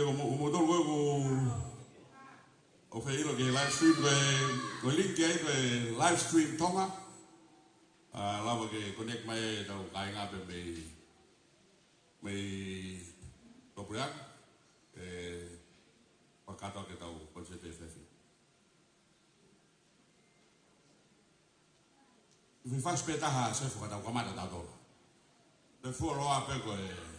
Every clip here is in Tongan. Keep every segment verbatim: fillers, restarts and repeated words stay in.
Ko mo-, ko moutolu ko ē ʻoku, ʻoku fie ʻilo ki he live stream ko ē, ko e link ki ai ko e Livestream Tonga. ʻA, lava ke connect mai ʻetau kāinga pē mei, mei Lopuleʻanga, ʻe fakakakato ʻaki ʻetau concert ʻi he efiafi ni. Fifasi pē taha Sefo ka tau kamata tautolu. Pea fuoloa pē ko e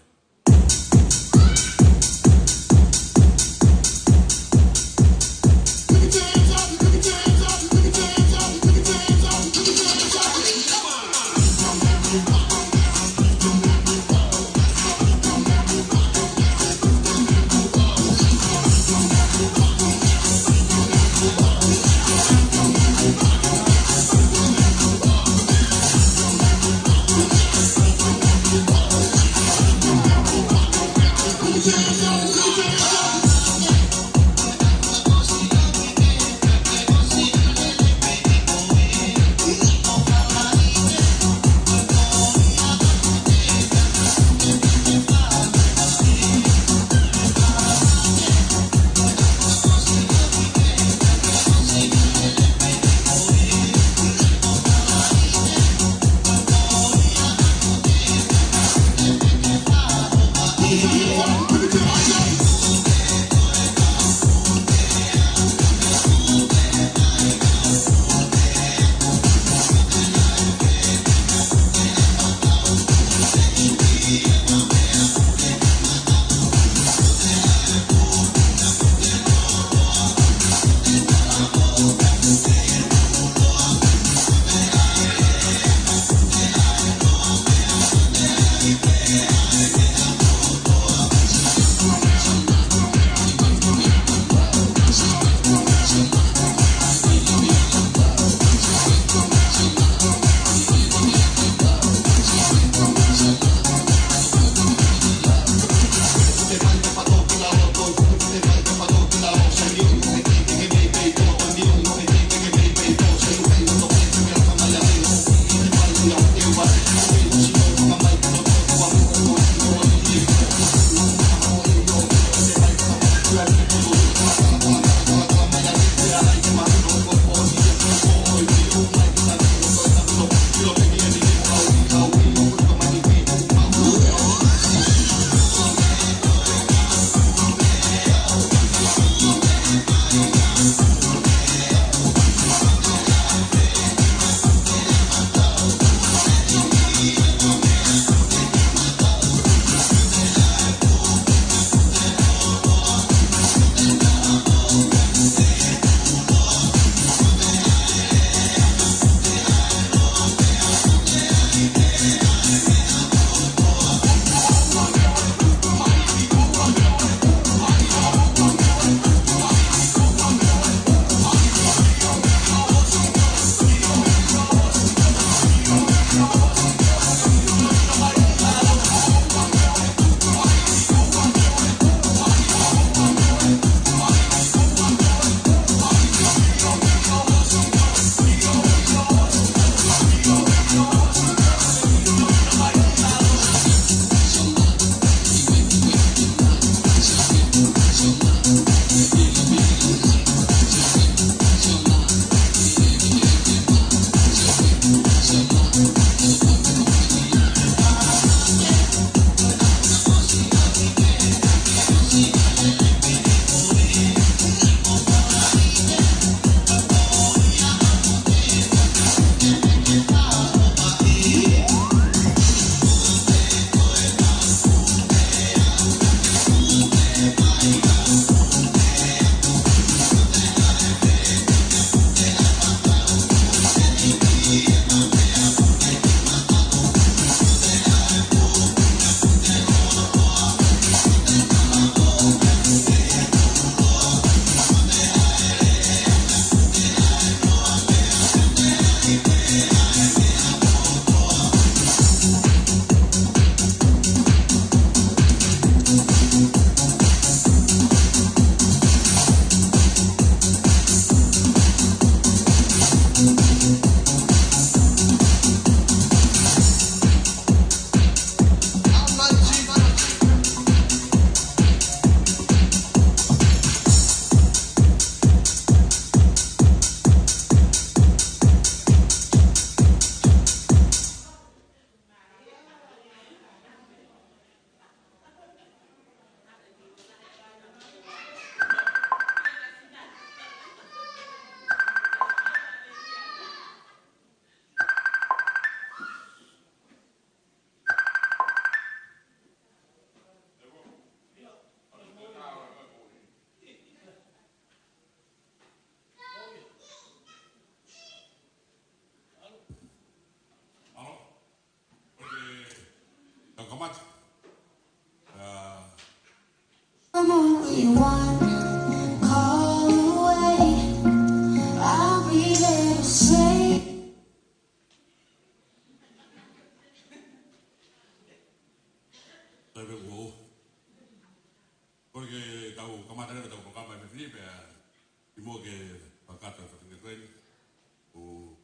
Kata fakinga koe, ʻoku ou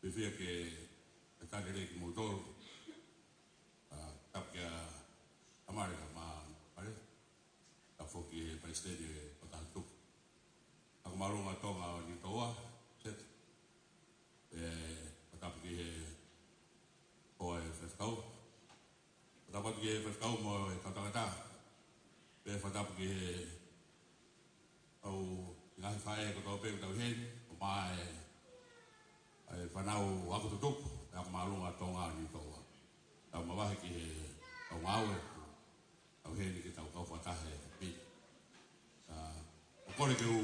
fiefia ke, ke tali lelei kimoutolu. ʻA, tapu kia Tamale, ma, Male. Tapu foki ki he Palesiteni ʻo e Fakatupu. Ako Māʻolunga Tonga ʻo Niutōua, Seti. ʻE, tapu ki he hoa ʻo e faifekau. Tapu atu ki he faifekau mo e kau tangata. Pea tapu ki he kau ngaahi faʻē kotoa pē ʻoku tau ʻi heni, ʻo maʻa e, ʻa e fānau ako tutuku, ʻa e Ako Māʻolunga Tonga ʻo Niutōua. Tau mavahe ki he kau ngāue, tau ʻi heni ke tau kau fakataha he miti. ʻA, ʻoku ou kole ke u,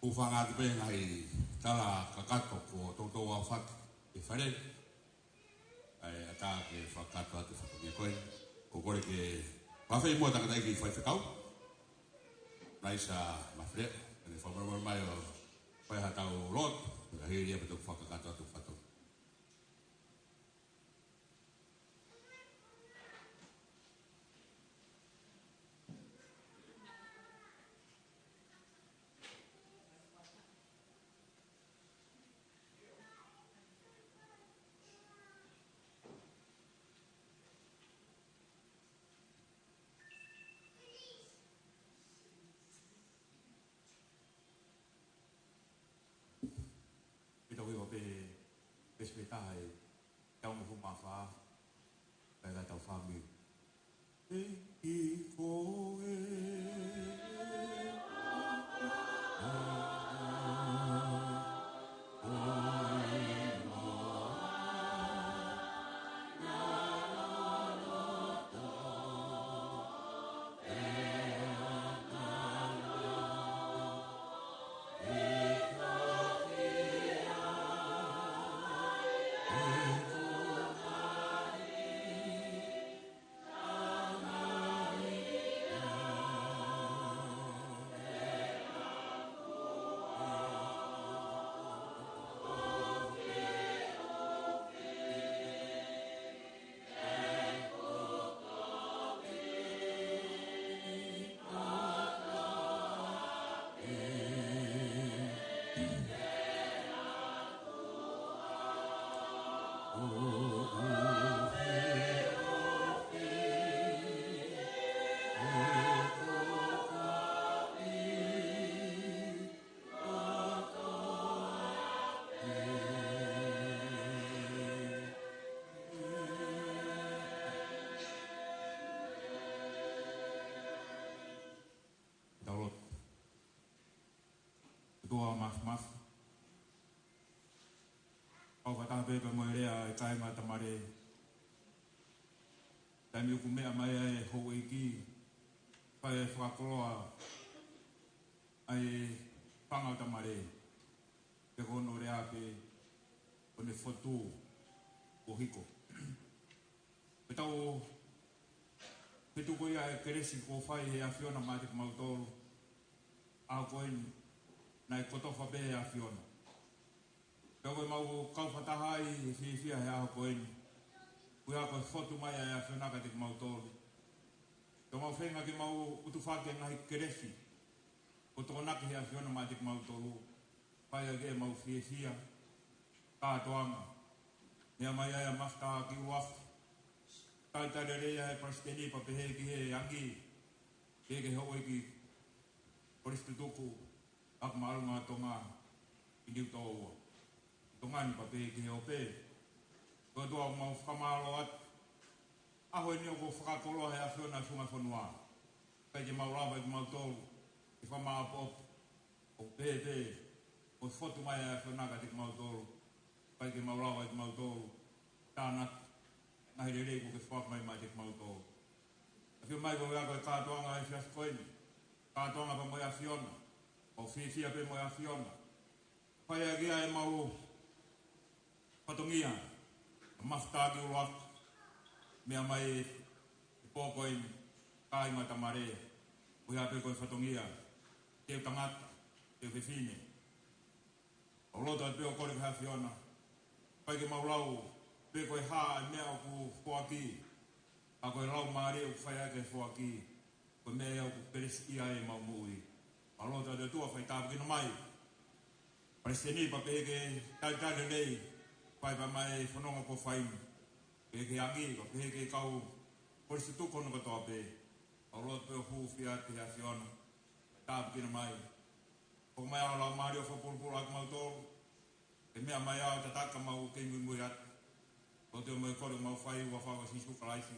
u hūfanga atu pē he ngaahi tala kakato kuo toutou aofaki he fale. ʻA ia ʻatā ke fakakakato atu e fatongia ko ē. ʻOku ou kole ke mafei muʻa tangataʻeiki faifekau, Laisa Mafileʻo, ke ne fakamolemole mai ʻo fai haʻatau lotu, ka hili ia pea toki fakakakato atu e fatongia. Pea tau hiva pē, pesi pē taha e tau mo fu mafa, pea ka tau fāmili. ʻEiki ko e Tau lotu. ʻOtua Māfimafi, kau fakataha pē pea mo e lea ʻa e kāinga Tamale. Taimi ʻoku meʻa mai ai e houʻeiki, fai e fakakoloa ʻa e fanga ʻo Tamale, pea ko hono lea pē, ko ʻene fotu kuo hiko. Pea tau fetuku ia e kelesi kuo fai ʻe he ʻAfiona maʻa kimautolu, ʻaho ko eni, naʻe kotofa pē ʻe he ʻAfiona. Pea ko ʻemau kau fakataha ʻi he fiefia he ʻaho ko eni, ko ia ko e fotu mai ʻa e ʻAfiona kiate kimautolu. Pea mau feinga ke mau utufaki e ngaahi kelesi kuo tokonaki ʻe he ʻAfiona maʻa kimautolu, fai ʻaki ʻemau fiefia, kātoanga. Meʻa mai ai ʻa Mafita ki ʻUluaki, talitali lelei ʻa e Palesiteni pea pehē ki he angi, pehē ki he houʻeiki Kolisi Tutuku ʻo e Ako Māʻolunga ʻo Tonga ʻi Niutōua, Tonga ni pea pehē ki he ope. Ko e ʻOtua, mau fakamālō atu. ʻAho eni ʻoku fakakoloa ʻe he ʻAfiona e funga fonua. ʻIkai ke mau lava ʻe kimautolu ke fakamāʻopoʻopo, ʻo pehē pē ko e fotu mai ʻa e ʻAfiona kiate kimautolu. ʻIkai ke mau lava ʻe kimautolu tānaki e ngaahi lelei kuo ke foaki mai maʻa kimautolu. ʻAfio mai koe ʻo ako e kātoanga ʻo e efiafi ko eni. Kātoanga pea mo e ʻAfiona. Mau fiefia pē mo e ʻAfiona. Fai ʻaki ʻemau fatongia, Mafita ki ʻUluaki, meʻa mai e pō ko eni, kāinga Tamale, ko ia pē ko e fatongia, teu tangata, teu fefine. ʻOku ou lotu atu pē ʻo kole ki he ʻAfiona, ʻikai ke mau lau pē ko e hā e meʻa ʻoku foaki, ka ko e Laumālie ʻoku fai ʻaki e foaki, ko e meʻa ia ʻoku kelesiʻia ai ʻemau moʻui. Mālō ʻOtua, fai tāpuekina mai Palesiteni, pea pehē ki he talitali lelei, fai pea mai fononga ko faim, pehē ki he angi, pea pehē ki he kau kolisi tutuku hono kotoa pē. Mālō ʻOtua, hūfia atu he ʻAfiona, fai tāpuekina mai. Hoko mai ʻa e Laumālie ʻo fakapulupulu ʻa kimautolu, ke meʻa mai ʻo tataki ʻemau kei muimui atu. Ko e ʻofa mo e kole ʻoku mau fai ʻi he huafa ʻo Sīsū Kalaisi,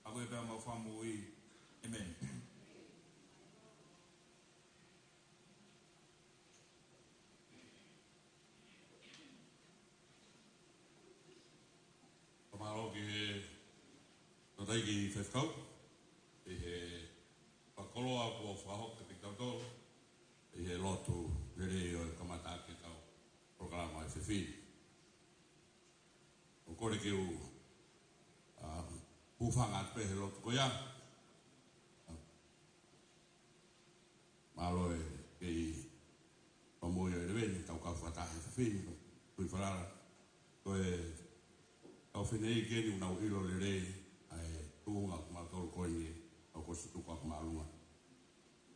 ʻa ia ko homau Fakamoʻui. ʻĒmeni. Fakamālō ki he Toketā Faifekau, ʻi he fakakoloa kuo fakahoko kiate kitautolu, ʻi he lotu lelei ʻo e kamataʻaki ʻetau polokalama ʻi he efiafi ni. ʻOku ou kole ke u, um, hūfanga atu pē he lotu ko ia. Mālō e kei fakamoʻui ʻo e ʻeleveni, tau kau fakataha he efiafi ni, ko e kui falala. Ko e kau fineʻeiki eni ʻoku nau ʻilo lelei ʻa e tuʻunga ʻo kimautolu ko eni, kau kolisi tutuku ʻa Māʻolunga.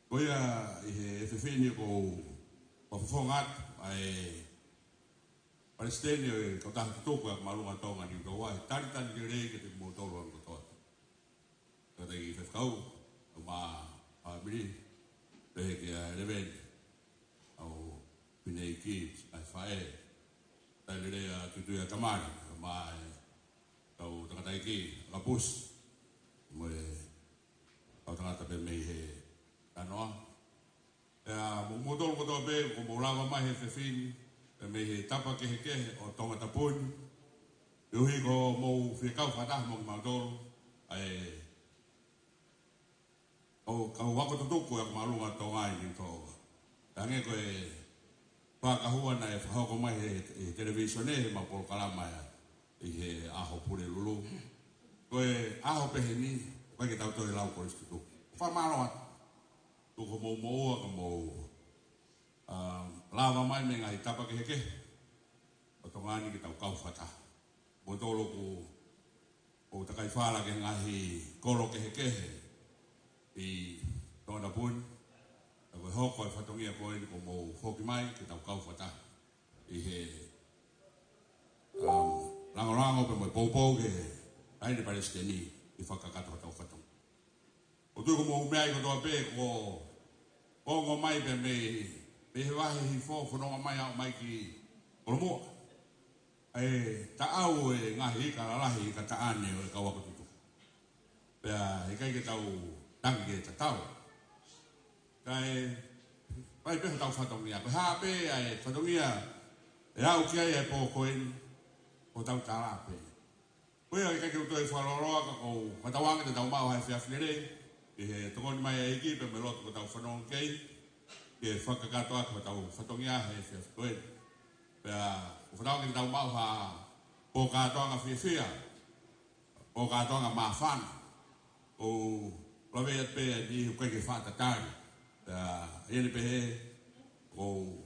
Ko ia ʻi he efiafi ni ʻoku ou fakafofonga atu ʻa e Palesiteni ʻo e Kautaha Tutuku ʻa Māʻolunga Tonga Niutōua, he talitali lelei kiate kimoutolu hono kotoa. Toketā Faifekau, ʻa e fāmili, pehē ki he ʻeleveni, ʻa e fineʻeiki, ʻa e faʻē, talitali lelei ʻa Tuituia Tamale, ʻa e kau tangataʻeiki, ʻa Kapusi, mo e kau tangata pē mei he Tanoa. Pea mo kimoutolu kotoa pē, kuo mou lava mai he efiafi ni, pea mei he tapa kehekehe ʻo Tongatapu ni. Koeʻuhi ko hoʻomou fie kau fakataha mo kimautolu, ʻa e kau, kau ako tutuku ʻa Māʻolunga Tonga ʻi Niutōua. Hangē ko e fakahua naʻe fakahoko mai he, he televīsone, heʻemau polokalama ia ʻi he ʻaho Pulelulu. Ko e ʻaho pehē ni, ʻoku ʻikai ke tau toe lau kolisi tutuku. Fakamālō atu. Tuku hoʻomou moʻua ka mou, um, lava mai mei he ngaahi tapa kehekehe ʻo Tonga ni ke tau kau fakataha. Kimoutolu ʻoku, ʻoku takai fala ki he ngaahi kolo kehekehe ʻi Tongatapu ni. Ka ko e hoko e fatongia ko eni kuo mou foki mai ke tau kau fakataha ʻi he, um, langolango pea mo e poupou ki he Taʻahine Palesiteni ʻi he fakakakato hotau fatongia. ʻOku ou tui kuo mou meaʻi kotoa pē kuo ongo mai pē mei, mei he vahe Hihifo, fononga mai ʻo aʻu mai ki Kolomuʻa, ʻa e taʻau e ngaahi ika lalahi, ika taʻane ʻo e kau ako tutuku. Pea ʻikai ke tau tangi ke tatau. Kae fai pē hotau fatongia. Ko e hā pē ʻa e fatongia ʻe aʻu ki ai ʻa e pō ko eni, ko hotau tala pē. Ko ia ʻikai ke u toe fakalōloa ka ʻoku ou fakatauange te tau maʻu ha efiafi lelei, ʻi he tokoni mai ʻa e ʻEiki pea mo e lotu kuo tau fanongo ki ai, ke fakakakato ʻaki hotau fatongia he efiafi ko eni. Pea ʻoku ou fakatauange te tau maʻu ha pō kātoanga fiefia, pō kātoanga māfana, ʻo lave atu pē ʻa e niʻihi ʻoku ʻikai ke faʻa tatali. Pea ʻi heʻene pehē, ʻoku ou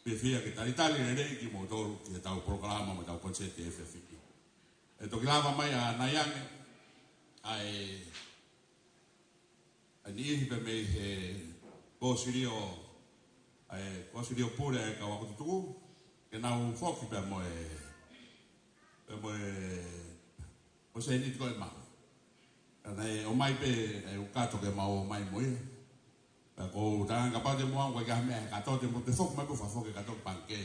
fiefia ke talitali lelei kimoutolu ki heʻetau polokalama mo ʻetau konisēti he efiafi ni. ʻE toki lava mai ʻanai ange ʻa e, ʻa e niʻihi pē mei he kōsilio, ʻa e kōsilio pule ʻa e kau ako tutuku, ke nau foki pē mo e, pē mo e, mo e sēniti ko ē ʻe maʻu. Ka naʻe ʻomai pē ʻe Ukato ke mau ō mai mo ia. Pea ko u talaange kapau te mou ʻalu, ʻoku ʻikai ha meʻa he kato, te mou toe foki mai pē ʻo fakafoki e kato ki pangikē.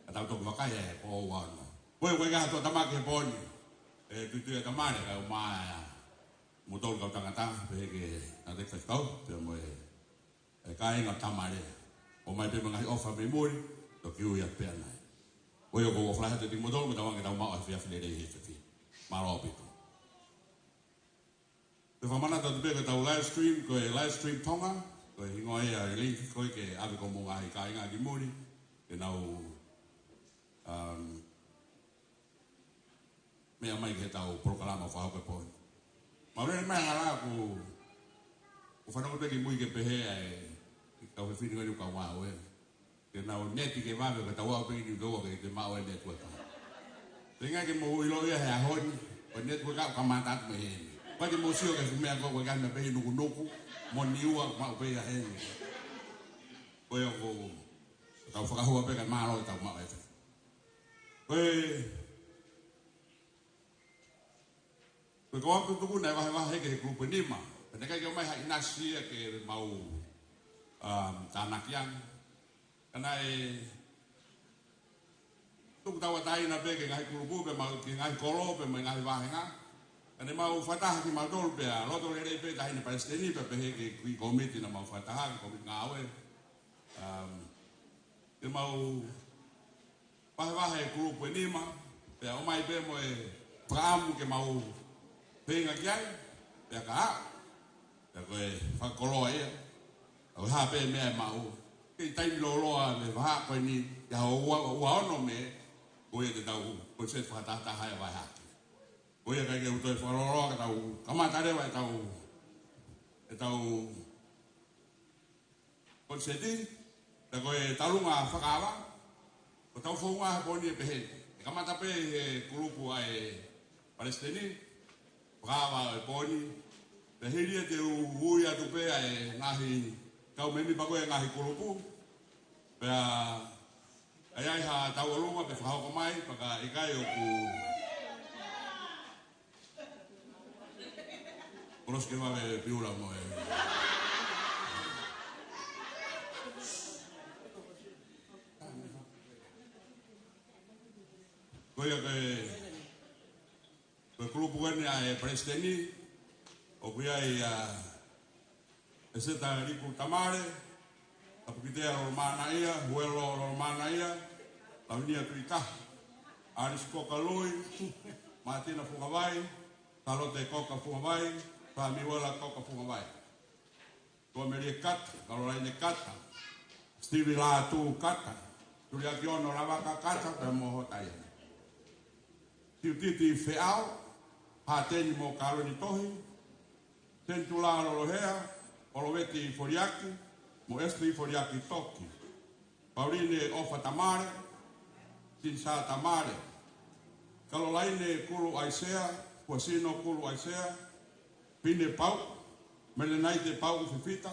Ka tau toki vakai ē, ko ʻoua ʻalu. Ko e ʻikai ha toe tamaki he pō ni. ʻE Tuituia Tamale, kae ʻumaʻā kimoutolu kau tangata, pehē ki he tangataʻeiki faifekau, pea mo e, e kāinga Tamale. ʻOmai pē mo e ngaahi ʻofa mei muli, toki ui atu pē ʻanai. Ko ia ʻoku ou ʻofa lahi atu kiate kimoutolu, mo tauange ke tau maʻu ha efiafi lelei he efiafi ni. Mālō ʻaupito. Te u fakamanatu atu pē ko ʻetau live stream, ko e live stream Tonga, ko e hingoa ia ʻo e link ko ē ke ʻave ki homou ngaahi kāinga ki muli, ke nau, um, meʻa mai ki heʻetau polokalama fakahoko he pō ni. Mau lele mai hala ʻoku, ʻoku fanongo pē ki mui ke pehē ʻa e kau fefine ko eni ʻoku kau ngāue. Ke nau neti ke vave, ka tau aʻu pē ki Niutōua ke te maʻu e netiueka. Pea ʻikai ke mou ʻilo ia he ʻaho ni, ko e netiueka ʻoku kamata atu mei heni. Pea te mou sio ki he fuʻu meʻa ko ē, ko e ʻikai ha meʻa pē ʻi Nukunuku mo Niua, maʻu pē ia heni. Ko ia ʻoku tau fakahua pē kae mālō ʻetau maʻu e fai. Ko e, ko e kau ʻapi tutuku naʻe vahevahe ki he kulupu ʻe nima. Pea naʻe ʻikai ke ʻomai ha ʻinasi ia ke mau, um, tānaki ange. Ka naʻe tuku tauʻatāina pē ki he ngaahi kulupu pea mau, ki he ngaahi kolo pea mo e ngaahi vāhenga. Ka ne mau fakataha kimautolu pea loto lelei pē Taʻahine Palesiteni pea pehē ki he kiʻi kōmiti naʻa mau fakataha, kiʻi kōmiti ngāue. Um, ke mau vahevahe e kulupu ʻe nima, pea ʻomai pē mo e fakaʻamu ke mau feinga ki ai, pea ka aʻu, pea ko e fakakoloa ia, ʻoku hā pē meʻa ʻe maʻu, kei taimi lōloa e vahaʻa ko eni, ʻi he ua, ua ono Mē, ko ia te tau, ko e se fakatahataha e vahevahe. Ko ia ʻikai ke u toe fakalōloa ka tau kamata leva ʻetau, ʻetau kōniseti, pea ko e talunga fakaava, ko ʻetau founga he pō ni ʻe pehē ni. ʻE kamata pē he kulupu ʻa e Palesiteni, fakaava e pō ni, pea hili ia te u ui atu pē ʻa e ngaahi kau mēmipa ko ē ngaahi kulupu, pea ʻai ai ha tauʻolunga pea fakahoko mai, pea ka ʻikai ʻoku Kolosi ke vave Piula mo e. Ko ia ko e, ko e kulupu ko eni ʻa e Palesiteni, ʻoku ʻi ai ʻa ʻEseta Liku Tamale, Tapukitea Lolomanaʻia, Huelo Lolomanaʻia, Lavinia Tuʻitahi, Alice Koka Lui, Matina Fungavai, Salote Koka Fungavai, Samiuela Koka Fungavai. Tuʻamelie Kata, Kalolaine Kata, Steve Lātū Kata, Tuliaki Ono Lavaka Kata, pea mo Hotaiana. Tiutiti Feʻao, Hāteni mo Kaloni Tohi, Senitula Lolohea, ʻOloveti Foliaki, mo Esteri Foliaki Toki. Pauline ʻOfa Tamale, Sinisā Tamale. Kalolaine Kulu ʻAisea, Fuasino Kulu ʻAisea, Pine Pauʻu, Melenaite Pauʻu Fifita,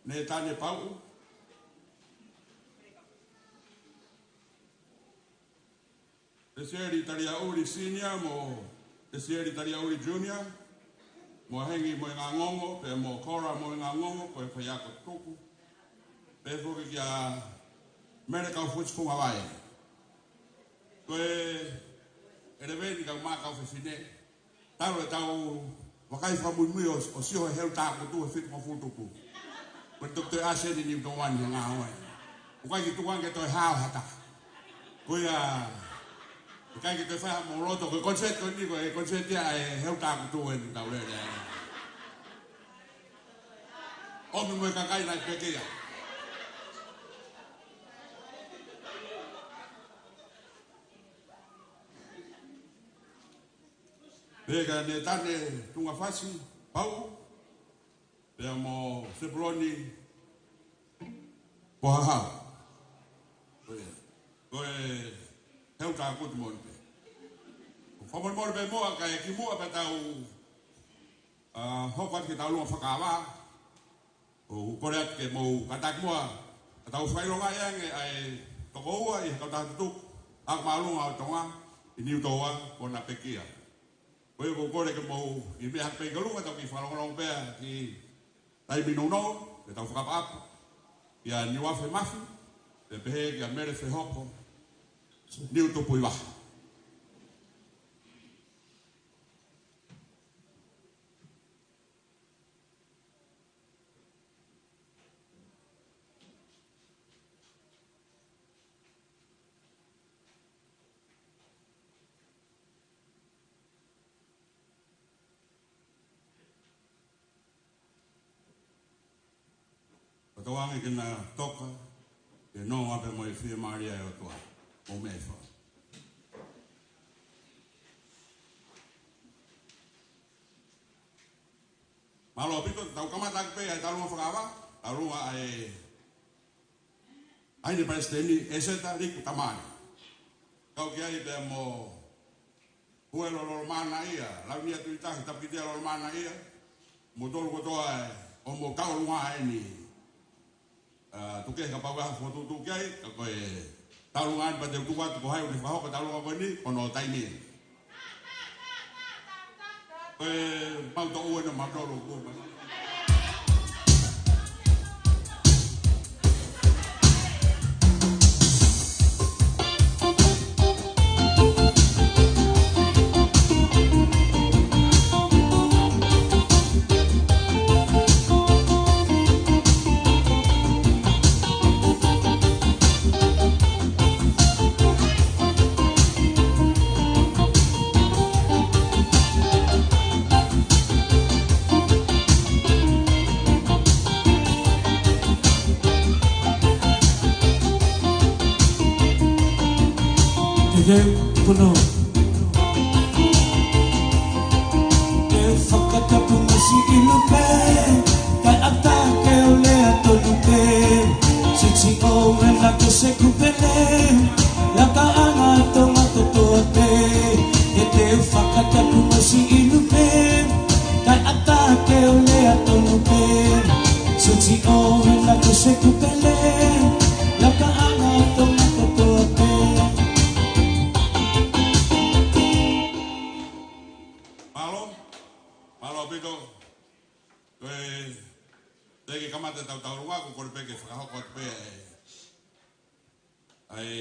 Netane Pauʻu, Tesieli Taliaʻuli Senior mo Tesieli Taliaʻuli Junior, mo Hengi Moengangongo, pea mo Kora Moengangongo, ko e faiako tuku. Pea foki kia Mele Kaufusi Fungavai. Ko e ʻeleveni kau mā kau fefine. Talu ʻetau vakai fakamuimui ʻo, ʻo sio he Heu Tākutu he fitungofulu tupu. Ko e Toketā ʻAseni Niu Tauani he ngāue. ʻOku ʻikai ke tuku ange ke toe hao ha taha. Ko ia, ʻikai ke toe fai ha mou loto, ko e kōniseti ko eni, ko e kōniseti ia ʻa e Heu Tākutu eni tau lele ai. ʻOmi mo e kakai naʻe pekia. Pea kia Netane Tungafasi Pauʻu, pea mo Sepuloni Pohahau. Ko ia. Ko e Heu Tākutu moʻoni pē. Fakamolemole pē muʻa kae kimuʻa pea tau, ʻa, hoko atu ki he tauʻolunga fakaava. ʻOku ou kole atu ke mou kātaki muʻa, ka tau fakaʻilongaʻi ange ʻa e toko ua ʻi he kautaha tutuku ako māʻolunga ʻo Tonga ʻi Niutōua, ko ʻena pekia. Ko ia ʻoku ou kole ke mou ʻi meʻa hake pē ki ʻolunga, tau kiʻi fakalongolongo pē ʻa e kiʻi taimi nounou, ke tau fakaʻapaʻapa kia Niuafe Mafi, pea pehē kia Mele Fehoko Niutupuivaha. Fakatauange ke na toka, ke nonga pē mo e fiemālie ʻa e ʻOtua. Mou meʻa hifo. Mālō ʻaupito, tau kamata atu pē ʻa e tauʻolunga fakaava, tauʻolunga ʻa e ʻAine Palesiteni, ʻEseta Liku Tamale. Kau ki ai pea mo Huelo Lolomanaʻia, Lavinia Tuʻitahi, Tapukitea Lolomanaʻia, mo kimoutolu kotoa ē, ʻoku mou tauʻolunga eni. ʻA, tuku kehe kapau ʻe fokotuʻutuʻu ki ai, ka ko e taulunga ʻeni pea te u tuku atu ko hai ʻoku ne fakahoko e taulunga ko eni, ko hono taimi eni. Ko e mau toʻu ena mau tolo kuo mai. Te teu pono. Te u fakatapu mo siʻi lupe, kae ʻatā ke u lea tonu pē. Siti o me na ko se kupele, lakaʻanga Tonga kotoa pē. Te teu fakatapu mo siʻi lupe, kae ʻatā ke u lea tonu pē. Siti o me na ko se kupele, lakaʻanga Tonga kotoa pē. Mālō, mālō ʻaupito. Ko e, te ke kamata ʻetau taulunga, ko e kole pē ke fakahoko atu pē ʻa e, ʻa e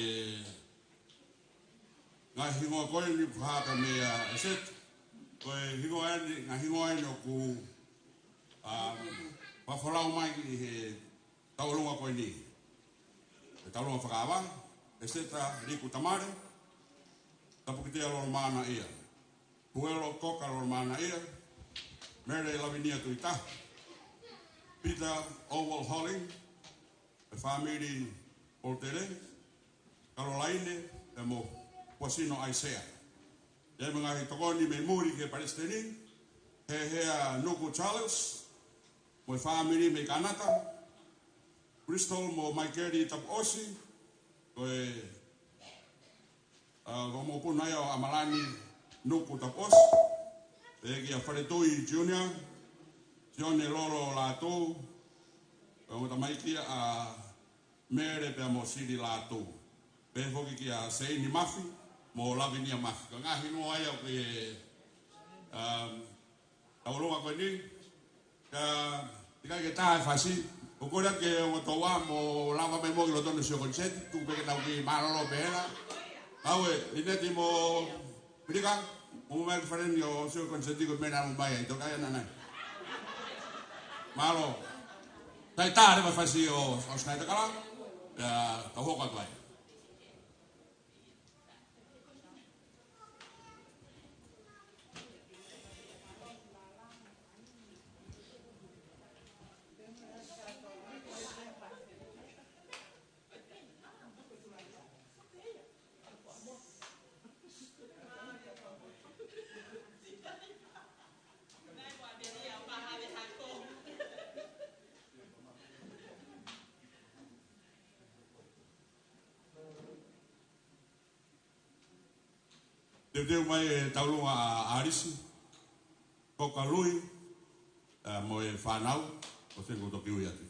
ngaahi hingoa ko eni ʻoku hā pē meia ʻEseta. Ko e hingoa eni, ngaahi hingoa eni ʻoku, um, fakafolau mai ʻi he taulunga ko eni. Ko e taulunga fakaava, ʻEseta Liku Tamale, Tapukitea Lolomānaʻia, Puelo Koka Lolomānaʻia, Mele Lavinia Tuʻitahi, Pita Owell Holing, e fāmili Poltele, Kalolaine, pea mo Puasino ʻAisea. ʻI ai mo e ngaahi tokoni mei muli ki he palesiteni, Hehea Nuku Charles, mo e fāmili mei Kanata, Crystal mo Maikeli Tapuʻosi, ko e, ʻa, ko e mokopuna ia ʻo ʻAmalani Nuku Tapuʻosi, pea kia Faletui Junior, Sione Lolo Lātū, pea mo e tamaiki ʻa Mele pea mo Sili Lātū. Pehē foki kia Seini Mafi, mo Lavinia Mafi. Ko e ngaahi hingoa ia ʻoku ʻi he, um, taulunga ko eni, ka, ʻikai ke tā e fasi, ʻoku ou kole ke ongo toa mo lava mai mo ki loto ʻo sio koniseti, tuku pē ke tau kiʻi mālōlō pē hela. Aue, Ineti mo Pilika, mou mai ki fale ni ʻo sio koniseti ko e meʻa naʻa mou mai ai, toka ia nanai. Mālō. Sai tā leva e fasi ʻo, ʻo Sinaitakala, ia, kau hoko atu ai. Teuteu mai e taulunga ʻa ʻAlisi, Kokalui, ʻa, mo e fānau, ʻo tengo toki ui atu.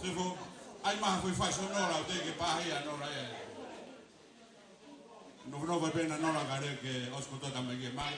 Sefo, ʻai mai ha foʻi fasi ʻo Nola, ʻoku teʻeki ke pāhia ʻa Nola ia. Nofonofo pē ʻa Nola kae lele ke ʻosi kotoa tamaiki mai.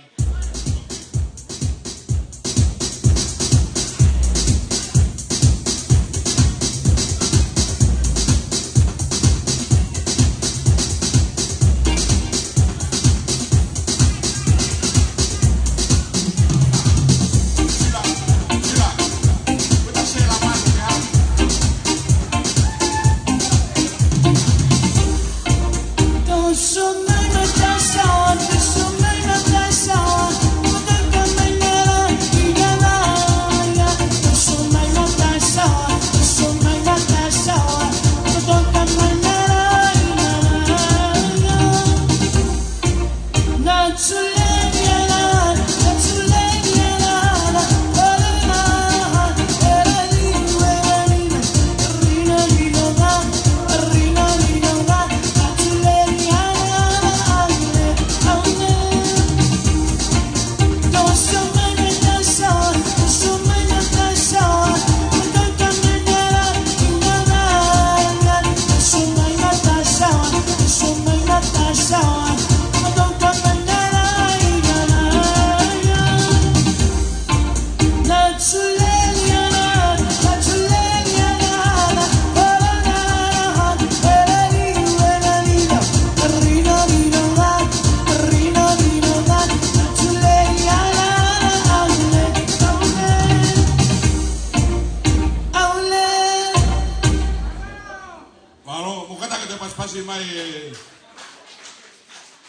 Mālō, mou kātaki atu e pasipasi mai ē,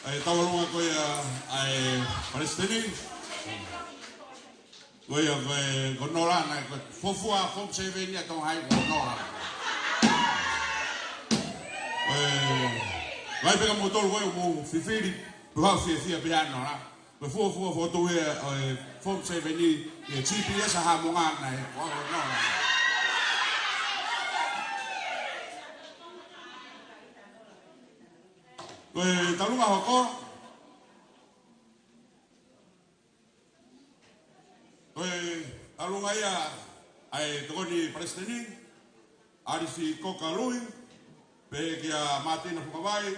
ē, tauʻolunga ko ia ʻa e palesiteni. Ko ia ko e, ko Nola naʻe ko e fuofua Form Seven ia Tonga High ko Nola. Ko e, ʻai pē kia moutolu ko ē ʻoku mou fifili, pea fiefia pē ʻa Nola. Ko e fuofua fokotuʻu ia ʻo e Form Seven ʻi he G P S ʻa Haʻamonga naʻe ko Nola. Ko e tauʻolunga hoko. Ko e tauʻolunga ia ʻa e tokoni palesiteni, ʻAlisi Koka Lui, pehē kia Mātina Fungavai,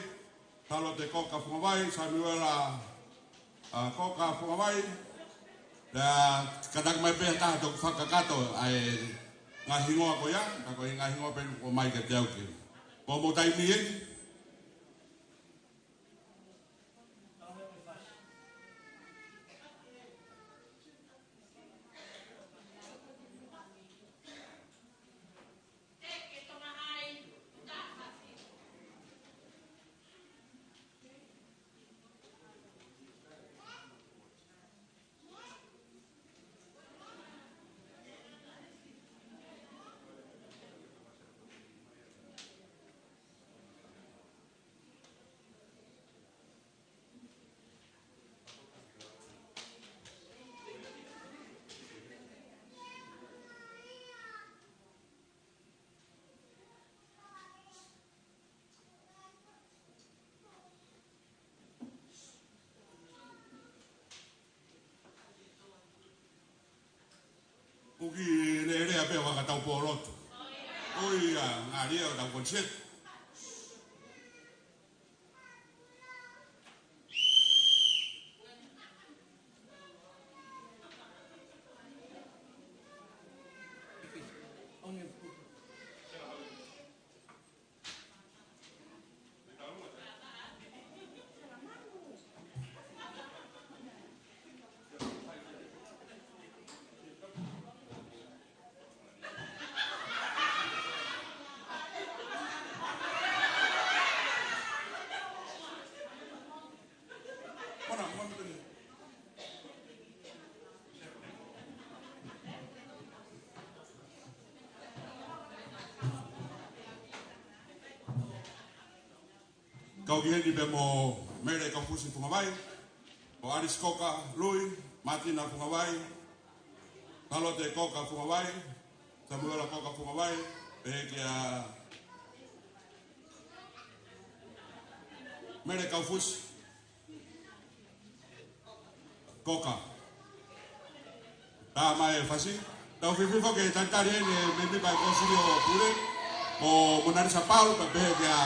Sālote Koka Fungavai, Samiuela, ā, Koka Fungavai. Pea kātaki mai pē ha taha toki fakakakato ʻa e ngaahi hingoa ko ia, ka ko e ngaahi hingoa pē ʻoku ʻomai kiate au ki ai. Ko hoʻomou taimi eni. ʻOku kiʻi lelea pē ʻo ka tau pōlotu. ʻOi, ʻa, ngali ʻo tau koniseti. Kau ki heni pē mo Mele Kaufusi Fungavai, mo ʻAlisi Koka Lui, Mātina Fungavai, Sālote Koka Fungavai, Samiuela Koka Fungavai, pehē kia Mele Kaufusi Koka. Tā mai e fasi. Tau fififo ke talitali ʻeni e mēmipa ʻo e Kōsilio Pule, ko Monalisa Palu, pea pehē kia,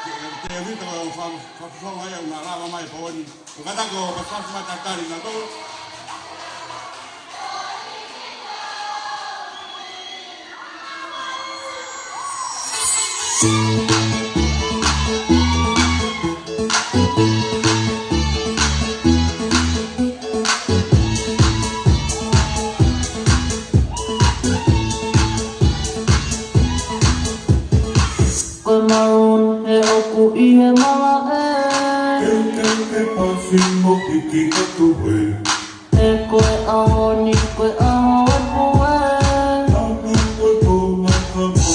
kia Tēvita, ko e fa-, fa-, fa-, fa-, ia ʻoku na lava mai he pō ni. ʻOku kātaki ʻo pasipasi mai talitali nautolu. Ko e maroon ʻoku ʻi he malaʻe. Ke, ke, ke pasi mo kiki atu ē. He ko e ʻaho ni, ko e ʻaho ʻo e pue. Anu ko e konga ka mo,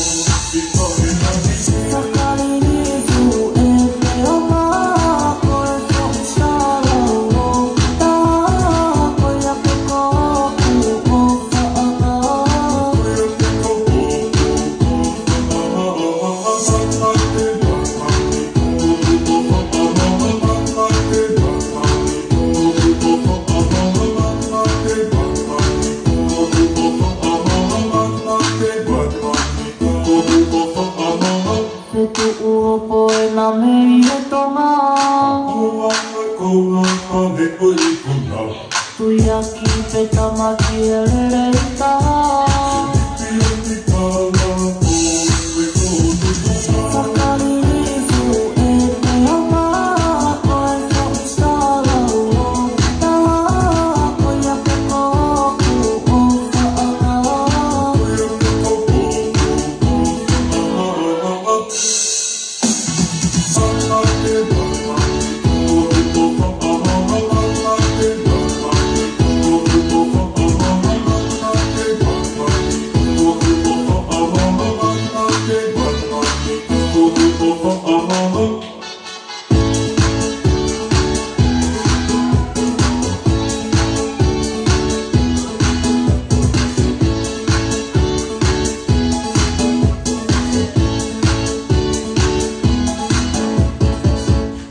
i ko e nani. Sakalilifu e te oma, ko e foʻi sala o ta, ko ia ke koku o faʻa. Fetuʻu hopo e name ʻi he tonga. Tui ʻaki pe tamaki e lele ʻi taha. Sakalilifu e te oma, ko e foʻi sala o ta, ko ia ke koku o faʻa.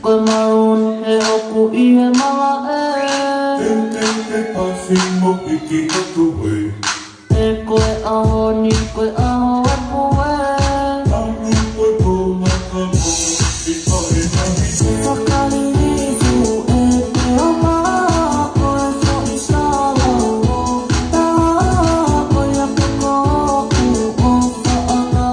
Ko e maroon ʻoku ʻi he malaʻe. Te, te, te pasi mo kiki atu ē. He ko e ʻaho ni, ko e ʻaho ʻo e pue. Anu ko e konga ka mo, i ko e nani. Sakalilifu e te oma, ko e foʻi sala o ta, ko ia ke koku o faʻa.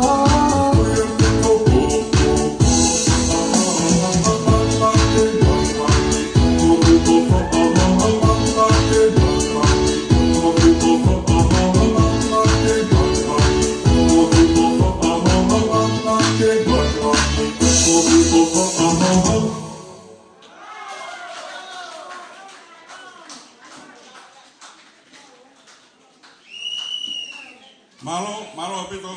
Mālō, mālō ʻaupito.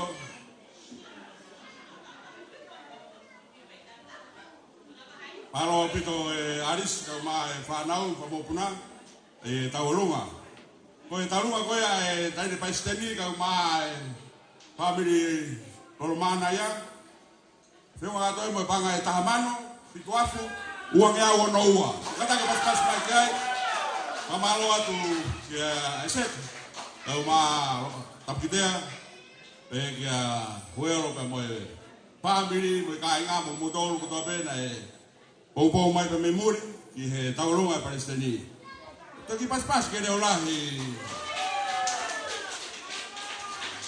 Mālō ʻaupito e ʻalisi, kae ʻumaʻā e fānau, fakamokopuna, e tauʻolunga. Ko e tauʻolunga ko ia e taʻahine palesiteni, kae ʻumaʻā e fāmili Lolomana ia. Feʻunga kātoa mo e paʻanga ʻe taha mano, fitu afe, uangeau ono ua. Kātaki pasipasi mai ki ai. Fakamālō atu kia ʻAiseke, kae ʻumaʻā Tapukitea, pea kia Huelo pea mo e fāmili, mo e kāinga, mo moutolu kotoa pē naʻe poupou mai pē mei muli ki he tauʻolunga e palesiteni. Toki pasipasi ke leʻo lahi.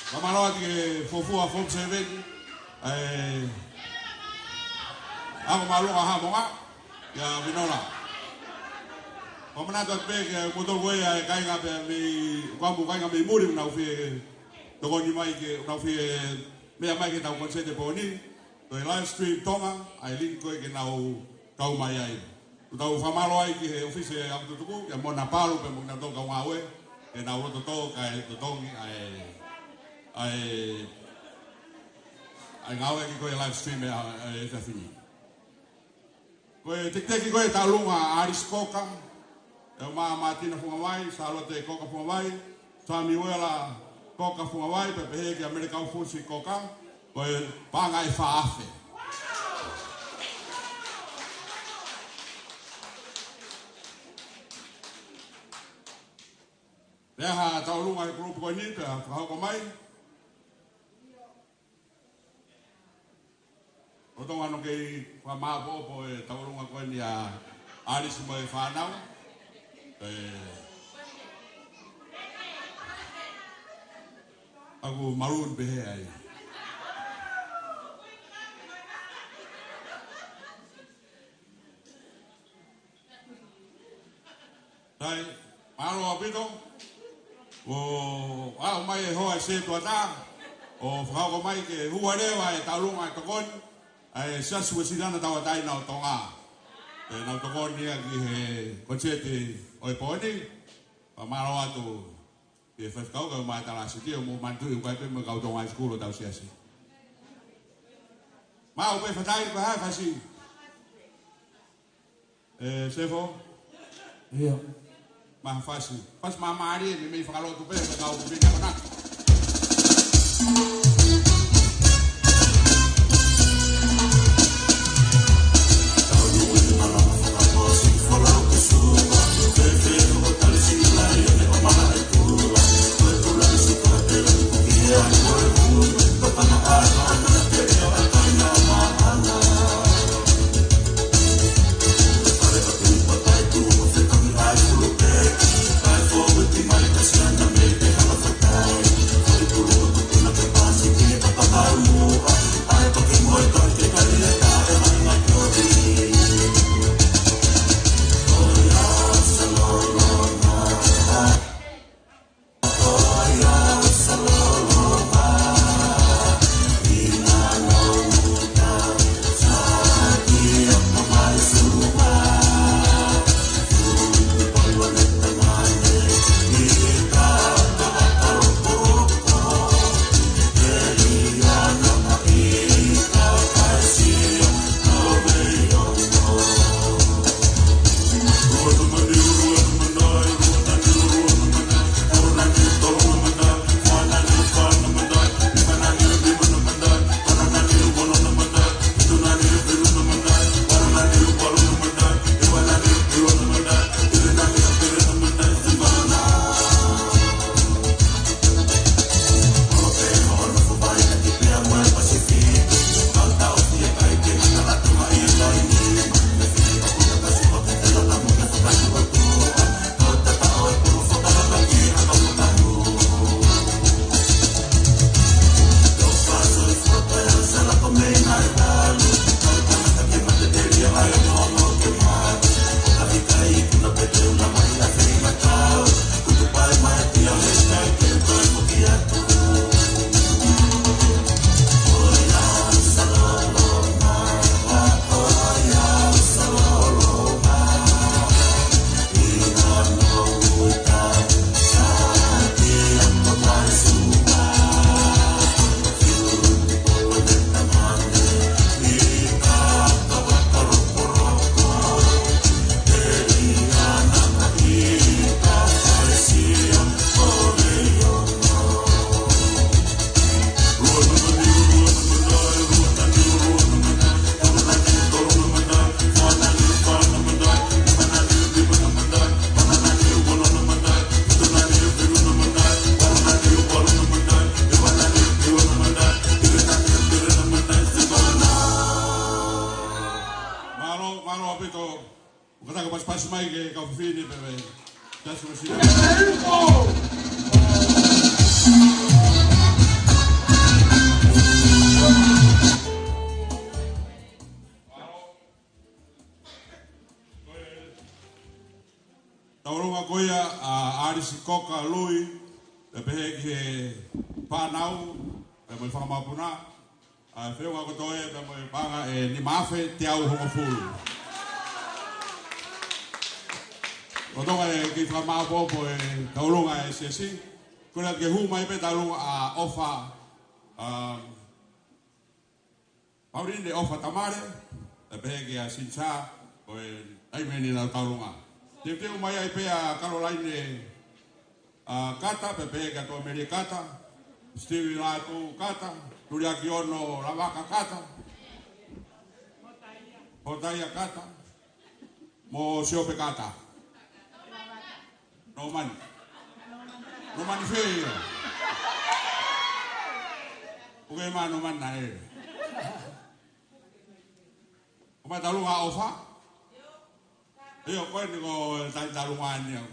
Fakamālō atu ki he fuofua Form Seven, ʻa e Ako Māʻolunga Haʻamonga, kia Vinola. Fakamanatu atu pē kia moutolu ē ʻa e kāinga pē mei, ko e kāinga mei muli, ʻoku nau fie tokoni mai ke, ʻoku nau fie meʻa mai ki heʻetau konisēti he pō ni. Ko e live stream Tonga, ʻa e link ko ē ke nau kau mai ai. ʻOku tau fakamālō ai ki he ʻōfisi ʻo e ʻApi Tutuku, kia Mona Palu pea mo kinautolu kau ngāue, ke nau loto tō kae totongi ʻa e, ʻa e, ʻa e ngāueʻaki ko ē live stream ʻa e, ʻa e efiafi ni. Ko e tekiteki ko ē tauʻolunga ʻa ʻAlisi Koka, ʻe ʻumaʻā Mātina Fungavai, Sālote Koka Fungavai, Samiuela Koka Fungavai, pea pehē kia Melekaufusi Koka, ko e paʻanga ʻe fā afe. Pea ha tauʻolunga he kulupu ko eni, pea fakahoko mai. ʻOku tau ʻoange ke fakamāʻopoʻopo e tauʻolunga ko eni ʻa ʻAlisi mo e fānau. ʻE, ʻoku maroon pehē ai. Sai, mālō ʻaupito. ʻOku aʻu mai e hoa e sētuata, ʻo fakahoko mai ke hū leva e tauʻolunga e tokoni ʻa e Siasi Uēsiliana Tauʻatāina ʻo Tonga. Pea nau tokoni ia ki he koniseiti ʻo e pō ni. Pea mālō atu ki he faifekau kae ʻumaʻā e talāsiti, ʻo mou manatuʻi ʻoku ʻi ai pē mo e kau Tonga High School ʻo hotau siasi. Maʻu pē fataʻi pē ha fasi. ʻE, Sefo? ʻIo. Maʻu ha fasi. Fasi māmālie, meimei fakalotu pē, pea kau pē pina kona. Mālō, mālō ʻaupito. Fakataka pasipasi mai ki he kau fefine pē mei Siasi Uēsiliana. Tauʻolunga ko ia ʻa ʻAlisi Koka Lui, pea pehē ki he fānau, pea mo e fanga mokopuna, ʻa e feʻunga kotoa ia pea mo e paʻanga ʻe nima afe teau hongofulu. ʻOku tau ʻoange ke fakamāʻopoʻopo e tauʻolunga e siasi. Kole atu ke hū mai pē tauʻolunga ʻa ʻOfa, ʻa, Pauline ʻOfa Tamale, pea pehē kia Sinsa, ko e taimi eni ʻenau tauʻolunga. Teuteu mai ai pē ʻa Kalolaine ʻa Kata, pea pehē kia Tuʻamele Kata, Steve Lātū Kata, Tuliaki Ono Lavaka Kata, Hotaia Kata, mo Siope Kata. Nōmani. No mani fē ia. ʻOku ke mano mana ē. ʻOku mai Taulunga ʻofa? ʻIo, ko eni ko e tai Taulunga ni au.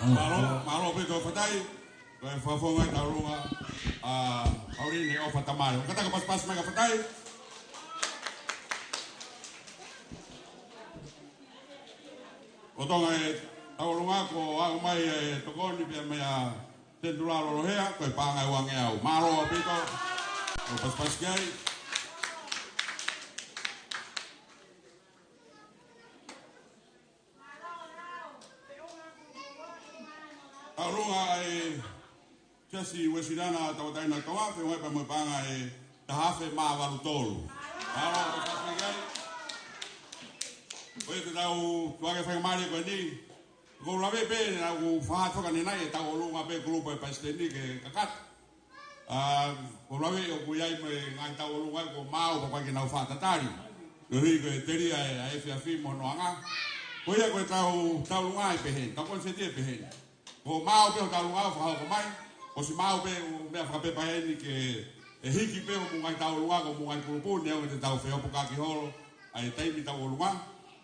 Mālō, mālō pē ko e fatai, ko e fakafofonga Taulunga, ʻa Pauline ʻOfa Tamale. ʻO kātaki pasipasi mai ka fatai. Ko Tonga e Taulunga ko ʻau mai e tokoni pea mei a Tenitula Lolohea, ko e paʻanga ʻe uangeau. Mālō ʻaupito. Ko e pasipasi ki ai. Taulunga ʻa e Siasi Uēsiliana Tauʻatāina ʻo Tonga, feʻunga pea mo e paʻanga ʻe taha afe mā valu tolu. Mālō, ko e pasipasi ki ai. Ko ia te tau tuʻu hake faingamālie ko eni. Ko u lave pē, naʻa ku fakahā atu ʻanenai ʻe tauʻolunga pē kulupu e palesiteni ke kakato. ʻA, ko u lave ʻoku ʻi ai mo e ngaahi tauʻolunga ʻoku maau pea ʻoku ʻikai ke nau faʻa tatali. Koeʻuhi ko e telia e, ʻa e efiafi mo hono anga. Ko ia ko e tau, tauʻolunga ʻe pehē ni, tau konisēti ʻe pehē ni. Ko e maau pē ʻo e tauʻolunga ʻoku fakahoko mai, ʻosi maau pē ʻū meʻa fakapepa eni ke, ʻe hiki pē homou ngaahi tauʻolunga ki homou ngaahi kulupu, neongo te tau feʻopoʻopo holo ʻa e taimi tauʻolunga,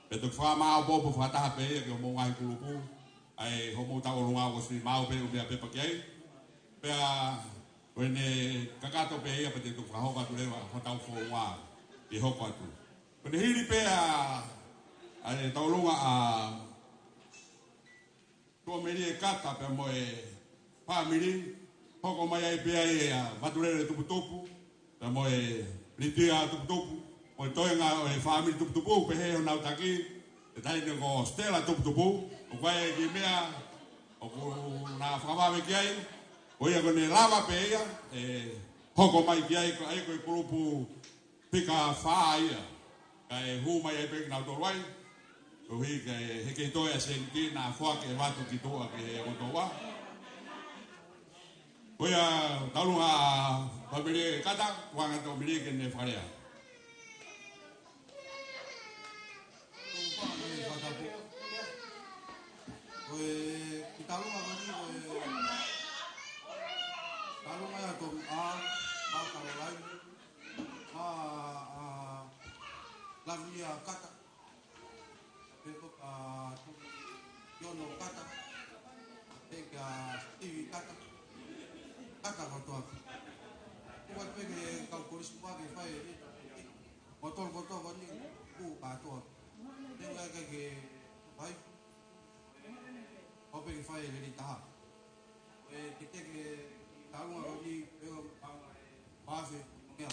pea toki fakamaopoopo fakataha pē ia ki homou ngaahi kulupu, ʻa e homou tauʻolunga ʻosi maau pē ʻū meʻa pepa ki ai. Pea ko ʻene kakato pē ia pea te toki fakahoko atu leva hotau founga ʻi he hoko atu. Ko ʻene hili pē ʻa, ʻa e tauʻolunga ʻa Tuʻamelie Kata pea mo e fāmili, hoko mai ai pē ʻa Vatulele Tuputupu, pea mo e Litia Tuputupu, mo e toenga ʻo e fāmili Tuputupu, pehē honau taki, e taʻahine ko Stella Tuputupu, ʻoku ʻi ai e kiʻi meʻa ʻoku na fakavave ki ai, ko ia ko ʻene lava pē ia ʻe hoko mai ki ai, ko ia ko e kulupu fika fā ia. Kae hū mai ai pē kinautolu ai. Koeʻuhi kae heke ʻi toe ʻa Seniti naʻa foaki e vatu ki tuʻa ki he ʻOtua. Ko ia, tau ʻalu ʻa Taumelie Kata, ʻoange ʻa Taumelie ke ne fakalea. Ko e, ki tau ʻalu ʻa Taumelie, ko e, tau ʻalu ʻa Tom, ʻa, ʻa Caroline, ʻa, ʻa, Lavia Kata, pea ko, ʻa, Iono Kata, pea kia Steve Kata, Kata kotoa. Ko e pē ke kau kolisi pea ke fai, ʻe, ʻe, ʻo tolu kotoa ko eni, ʻū kātoa. Te u ʻai ke ke fai, ʻo pē ke fai e lelei taha. E, ke teke, tau ʻalu ʻa Taumelie, pea ʻo panga e, pafe, ʻo mea.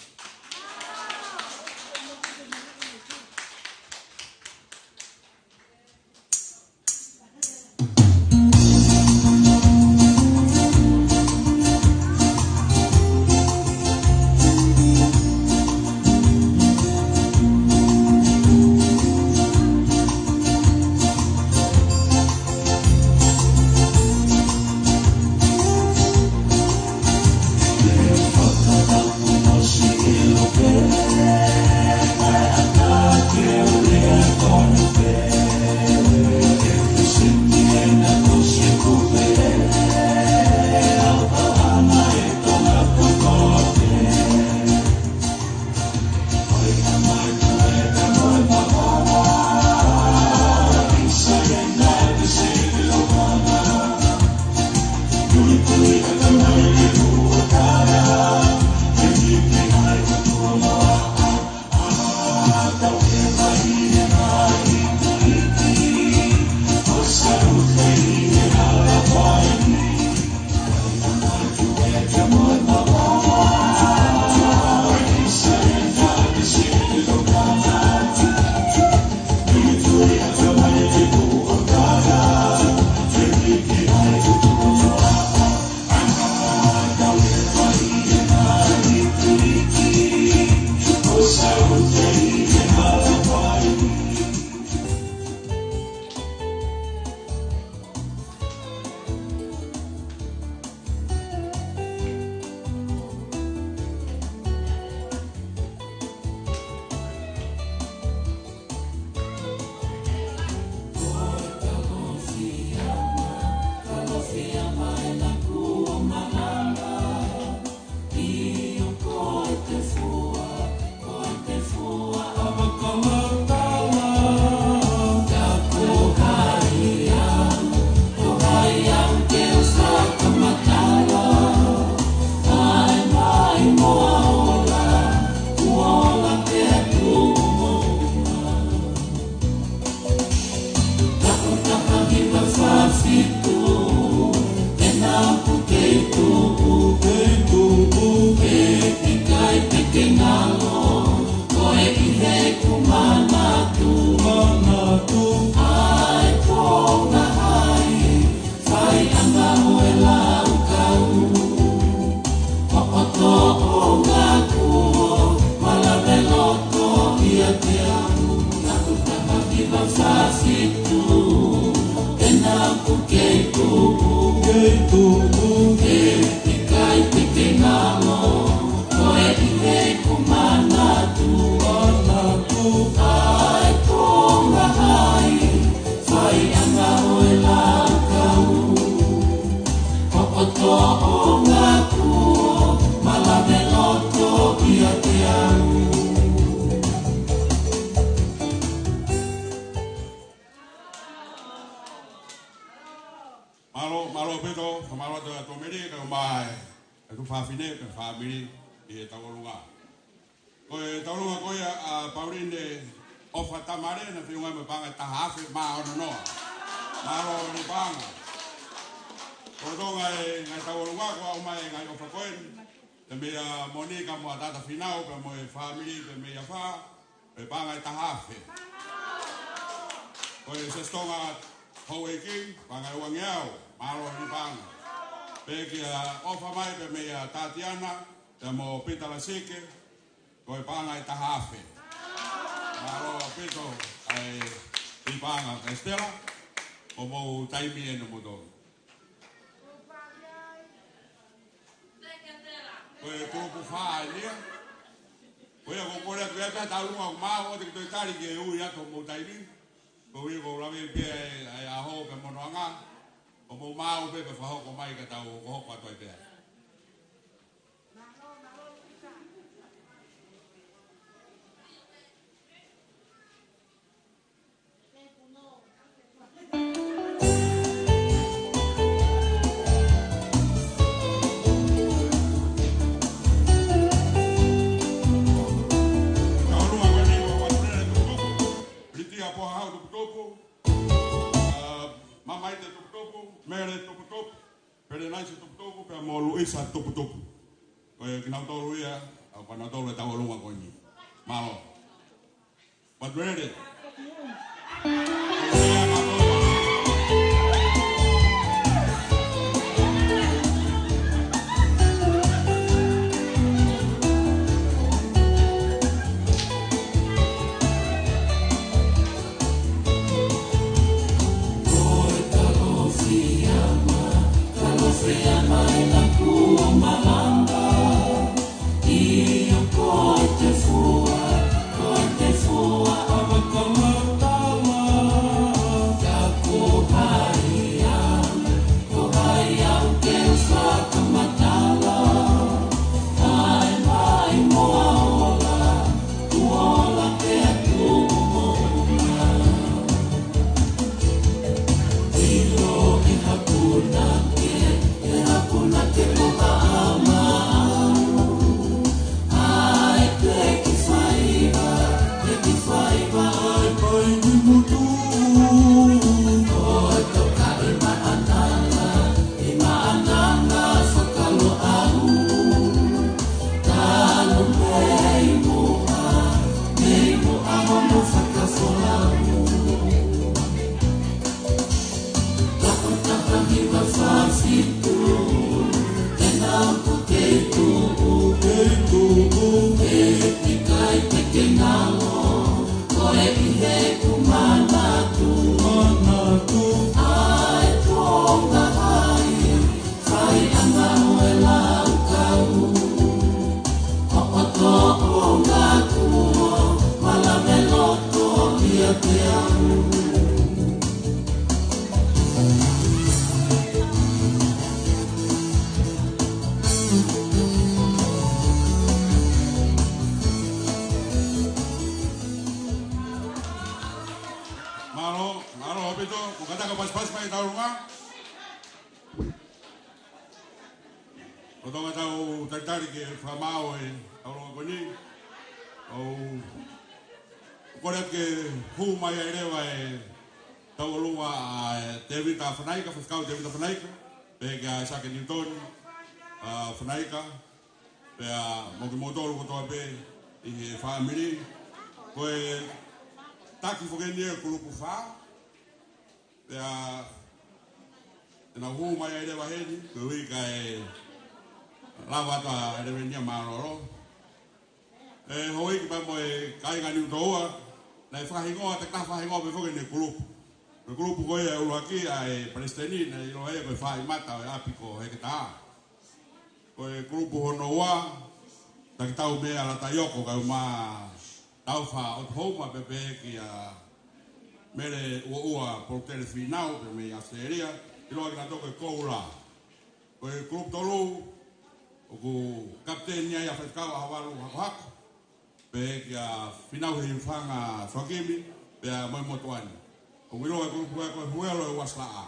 Mālō, mālō ʻaupito, mālō atu ʻa Taumelie, kae ʻumaʻā e tuofāfine, pea fāmili, ʻi he tauʻolunga. Ko e tauʻolunga ko ia ʻa Pauline ʻOfa Tamale, naʻe feʻunga mo e paʻanga ʻe taha afe mā ono noa. Mālō ʻaupito paʻanga. Ko e tonga e ngaahi tauʻolunga, ko au mai e ngaahi ʻofa ko eni. Pea meia Monica mo ʻAtata Finau, pea mo e fāmili, pea meia Fa, pea paʻanga ʻe taha afe. Ko e Siasi Tonga Houʻeiki, paʻanga ʻe uangeau, mālō ʻaupito paʻanga. Pea kia ʻOfa mai, pea meia Tatiana, pea mo Pita Lasike, ko e paʻanga ʻe taha afe. Mālō ʻaupito, ʻa e, ʻi paʻanga, Estela, ko hoʻomou taimi eni ʻa moutolu. Ko e kulupu fā eni ia. Ko ia ʻoku ou kole atu ia pea tau ʻalu ʻo maʻu ʻo te ke toe tali ke ui atu hoʻomou taimi. Ko ia ʻoku ou lave pē ʻa e, ʻa e ʻaho pē mo e noaʻanga. ʻO mou maʻu pē pea fakahoko mai ka tau hokohoko atu ai pē. Litia Pohahau tuputupu. ʻA, Mamaite tuputupu, Mele tuputupu, Pelenaise tuputupu, pea mo Luisa tuputupu. Ko e kinautolu ia, ʻa, kinautolu e tauʻolunga ko eni. Mālō. Matuele. Mālō, mālō ʻaupito, ko e kātaki pasipasi mai tauʻolunga. ʻOku tau talitali ke fakamaau e tauʻolunga ko eni. ʻOku ou kole ke hū mai ai leva e tauʻolunga ʻa Tēvita Fanaika, Faifekau Tēvita Fanaika, pehē kia ʻAisake Niutoni, ʻa, Fanaika, pea mo kimoutolu kotoa pē ʻi he fāmili. Ko e taki foki eni e kulupu fā. Pea, te nau hū mai ai leva heni, ko e ui kae lava atu ʻa e levenia mālōlō. ʻE, houʻeiki pea mo e kāinga Niutōua, naʻe fakahingoa, te ka fakahingoa pē foki ʻene kulupu. Ko e kulupu ko ia ʻuluaki ʻa e palesiteni, naʻe ʻiloa ia ko e Fāʻimata ʻo e ʻapi ko Heketā. Ko e kulupu hono ua, Takitau Meala Taioko kae ʻumaʻā Taufa ʻOtuhouma pea pehē kia Mele Uaua Polutele Fīnau pea mei ʻAositelēlia, ʻiloa kinautolu ko e Koula. Ko e kulupu tolu, ʻoku kapiteni ai ʻa Faifekau ʻAhovalu Hakohako, pehē kia Fīnau Heihufanga Soakimi, pea mo e motuʻa ni. ʻOku ʻiloa e kulupu ko e Huelo ʻo e Uasilaʻā.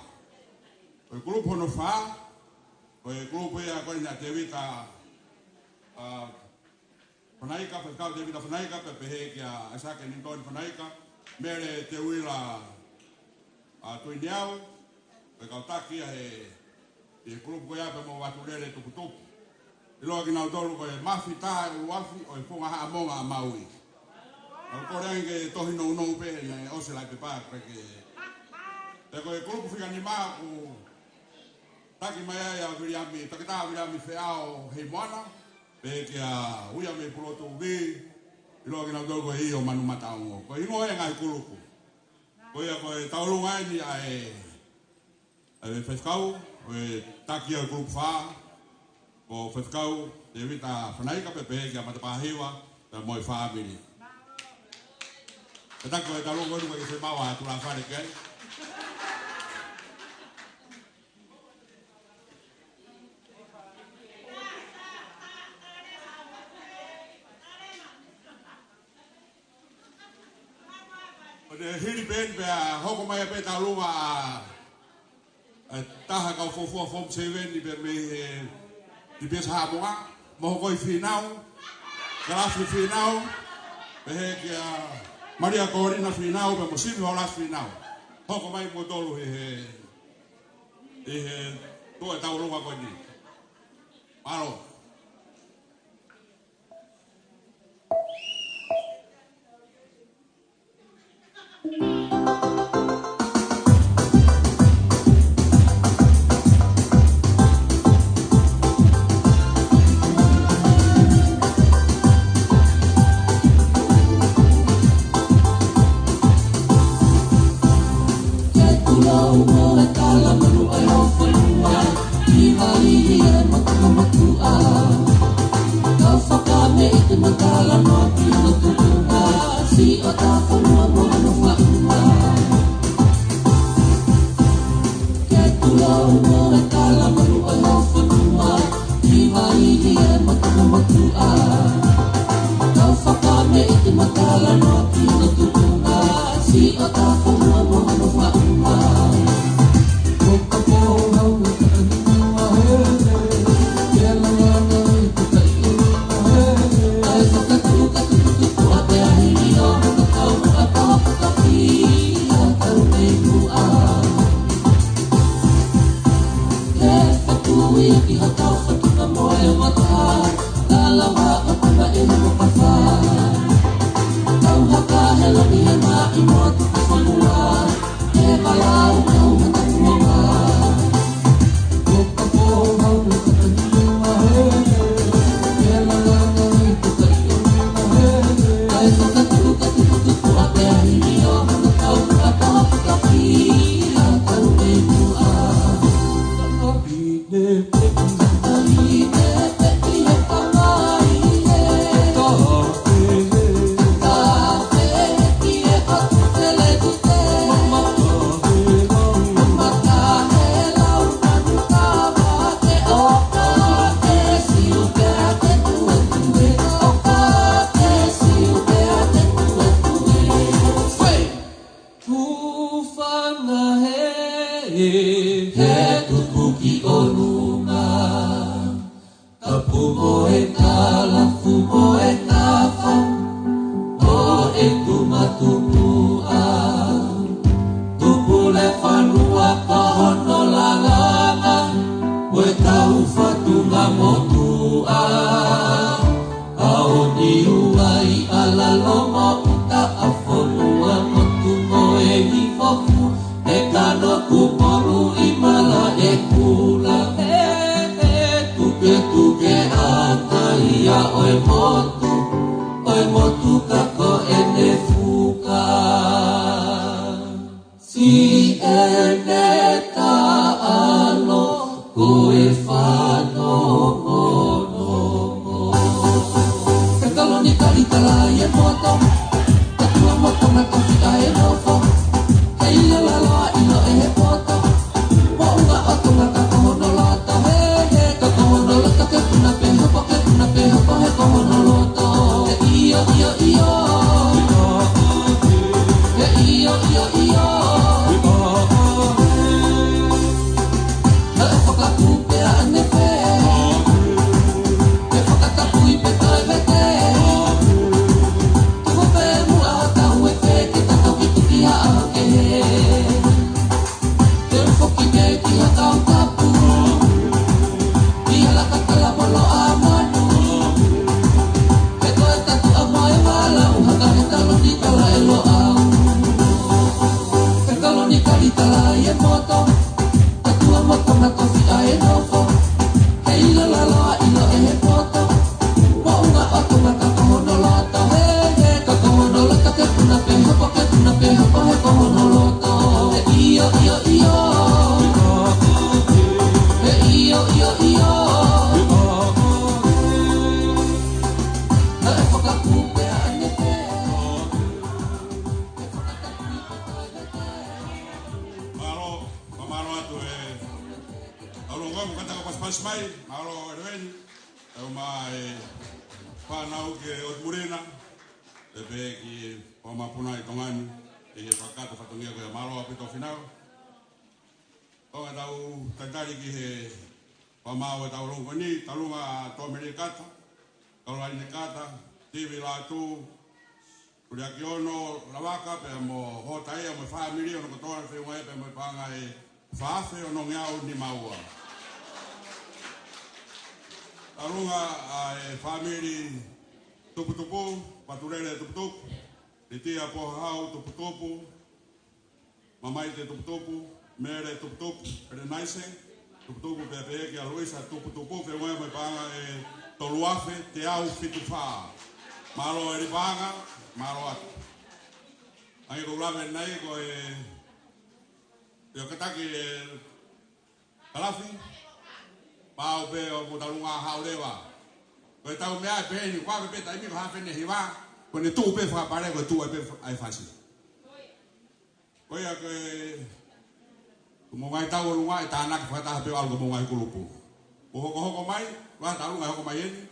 Ko e kulupu hono fā, ko e kulupu ia ko eni ʻa Tēvita, ʻa, Fanaika, Faifekau Tēvita Fanaika, pea pehē kia ʻAisake Niutoni Fanaika, Mele Teuila, ʻa, Tuiniau, ko e kau taki ia he, he kulupu ko ia pea mo Vatulele Tuputupu. ʻIloa kinautolu ko e Mafi Taha ʻUluafi ʻo e Funga Haʻamonga ʻa Maui. ʻOku ou kole ange ke tohi nounou pē naʻe ʻosi e laʻi pepa ko e ke. Pea ko e kulupu fika nima ʻoku taki mai ai ʻa Viliami, Toketā Viliami Feʻao Heimoana, pehē kia Uia mei Pulotu Vī, ʻiloa kinautolu ko e ʻIo Manu Mataongo. Ko e hingoa e ngaahi kulupu. Ko ia ko e tauʻolunga eni ʻa e, ʻa e faifekau, ʻo e taki ʻo e kulupu fā, ko Faifekau Tēvita Fanaika pea pehē kia Matapā Hiva, pea mo e fāmili. Pea taki ko e talu ko eni ko e se maua atu la fale kei. ʻO ne hili pē eni pea hoko mai pē taulunga ʻa e taha kau fuofua Form Seven ni pē mei he D B S Haʻamonga, mo hoko ʻi Fīnau, Kalasi Fīnau, pehē kia Malia Kolina Fīnau, pea mo Simi Holasi Fīnau. Hoko mai mo tolu he, he, he, he, tuʻu e taulunga ko eni. Mālō. Tufanga he, he tupu ki ʻolunga. Tapu mo e kalafu mo e kafa, ʻo e tuma tupuʻa. Tupu le fanua ko hono lalanga, mo e tau fatunga motuʻa. ʻA ʻo ni uai ʻa lalo mo ʻuta ʻa fonua motu mo e hifofu, e kano kupolu ʻi mala e kula. He, he, tuke, tuke ʻa taia ʻo e motu, ʻo e motu ka ko ʻene fuka. Siʻene taʻalo ko e fanongonongo. Fekaloni kalitala ʻi he poto. Katua moto na toki ʻa e nofo. Kei lalo ʻa ʻilo ʻe he poto. Moʻunga ʻo Tonga ka ko hono loto. He, he, ka ko hono loto ke puna pē hopo, ke puna pē hopo he ko hono loto. He ʻio, ʻio, ʻio. He ʻio, ʻio, ʻio. Naʻe fakatupu pea ʻane pē. He fakatapui pē toe vete. Tuku pē muʻa hotau ete ke ta toki tuki haʻa hake. Te u foki pē ki ha kau tapu. ʻI ha laka kala molo ʻa manu. He ko e tatu ʻa moe vala. Mālō, fakamālō atu ʻe ʻAlua Ngomu, kātaki pasipasi mai, mālō ʻEleveni, ʻumaʻā e fānau ki he ʻOtu Muli na, pea pehē ki he Pō Mapuna ʻi Tonga ni, ʻi he fakakakato fatongia ko ia, mālō ʻaupito Fīnau. ʻOku tau talitali ki he fakamaau ʻetau longo ni, Talunga Tōmele Kata, Kalolaine Kata, Tivi Lātū, Tuliakiono Lavaka, pea mo Hōtaia mo e fāmili ʻo hono kotoa, feʻunga ia pea mo e paʻanga ʻe fā afe onongeau nima ua. Talunga ʻa e fāmili Tuputupu, Patulele Tuputupu, Litia Pohahau Tuputupu, Mamaite Tuputupu, Mele Tuputupu, Pelenaise Tuputupu, pea pehē kia Luisa Tuputupu, feʻunga ia mo e paʻanga ʻe tolu afe teau fitu fā. Mālō ʻEli Paʻanga, mālō atu. Hangē ko ʻeku lave ʻanenai ko e, ʻio kātaki e Kalafi, pau pē ʻo mo Talunga haʻu leva. Ko ʻetau meʻa ʻe pehē ni, ko e pē taimi ko e haafe ʻene hiva, ko ʻene tuʻu pē fakapale, ko e tuʻu ai pē ʻa e fasi. Ko ia ko e, ko hoʻomou ngaahi tau ʻolunga ʻe tānaki fakataha pē ʻo ʻalu ki hoʻomou ngaahi kulupu. Ko hokohoko mai, ko e Talunga ʻe hoko mai eni.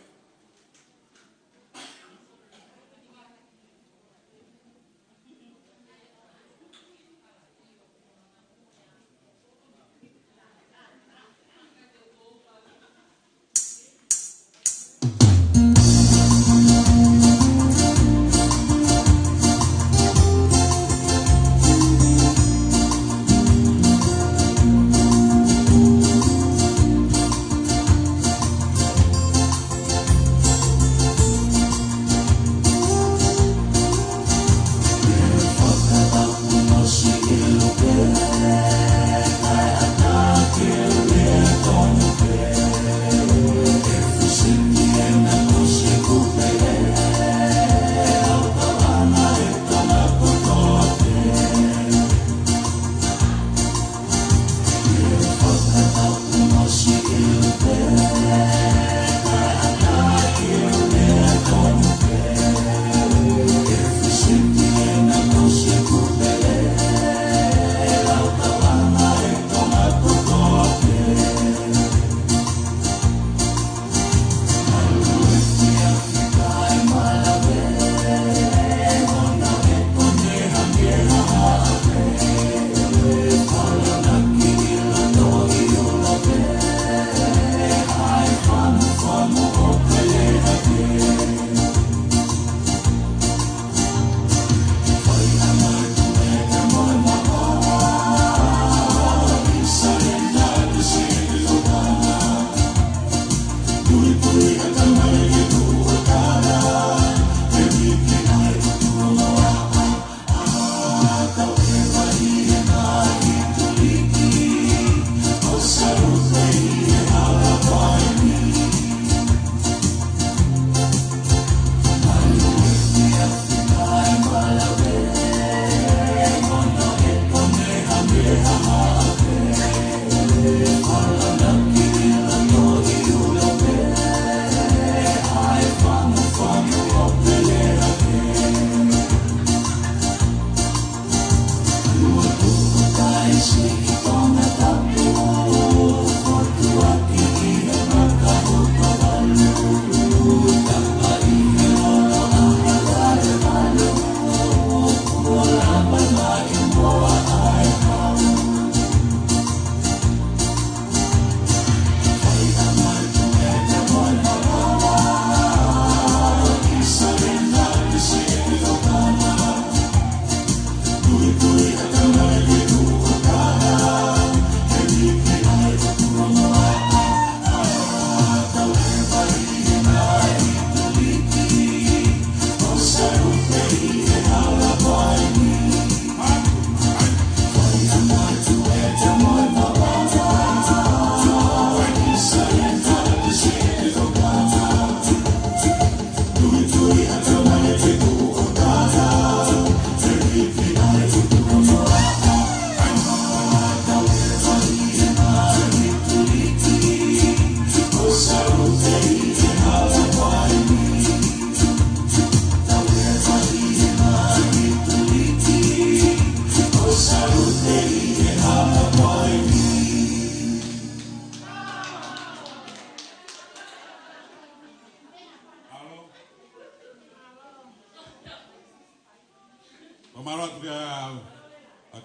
Mālō atu kia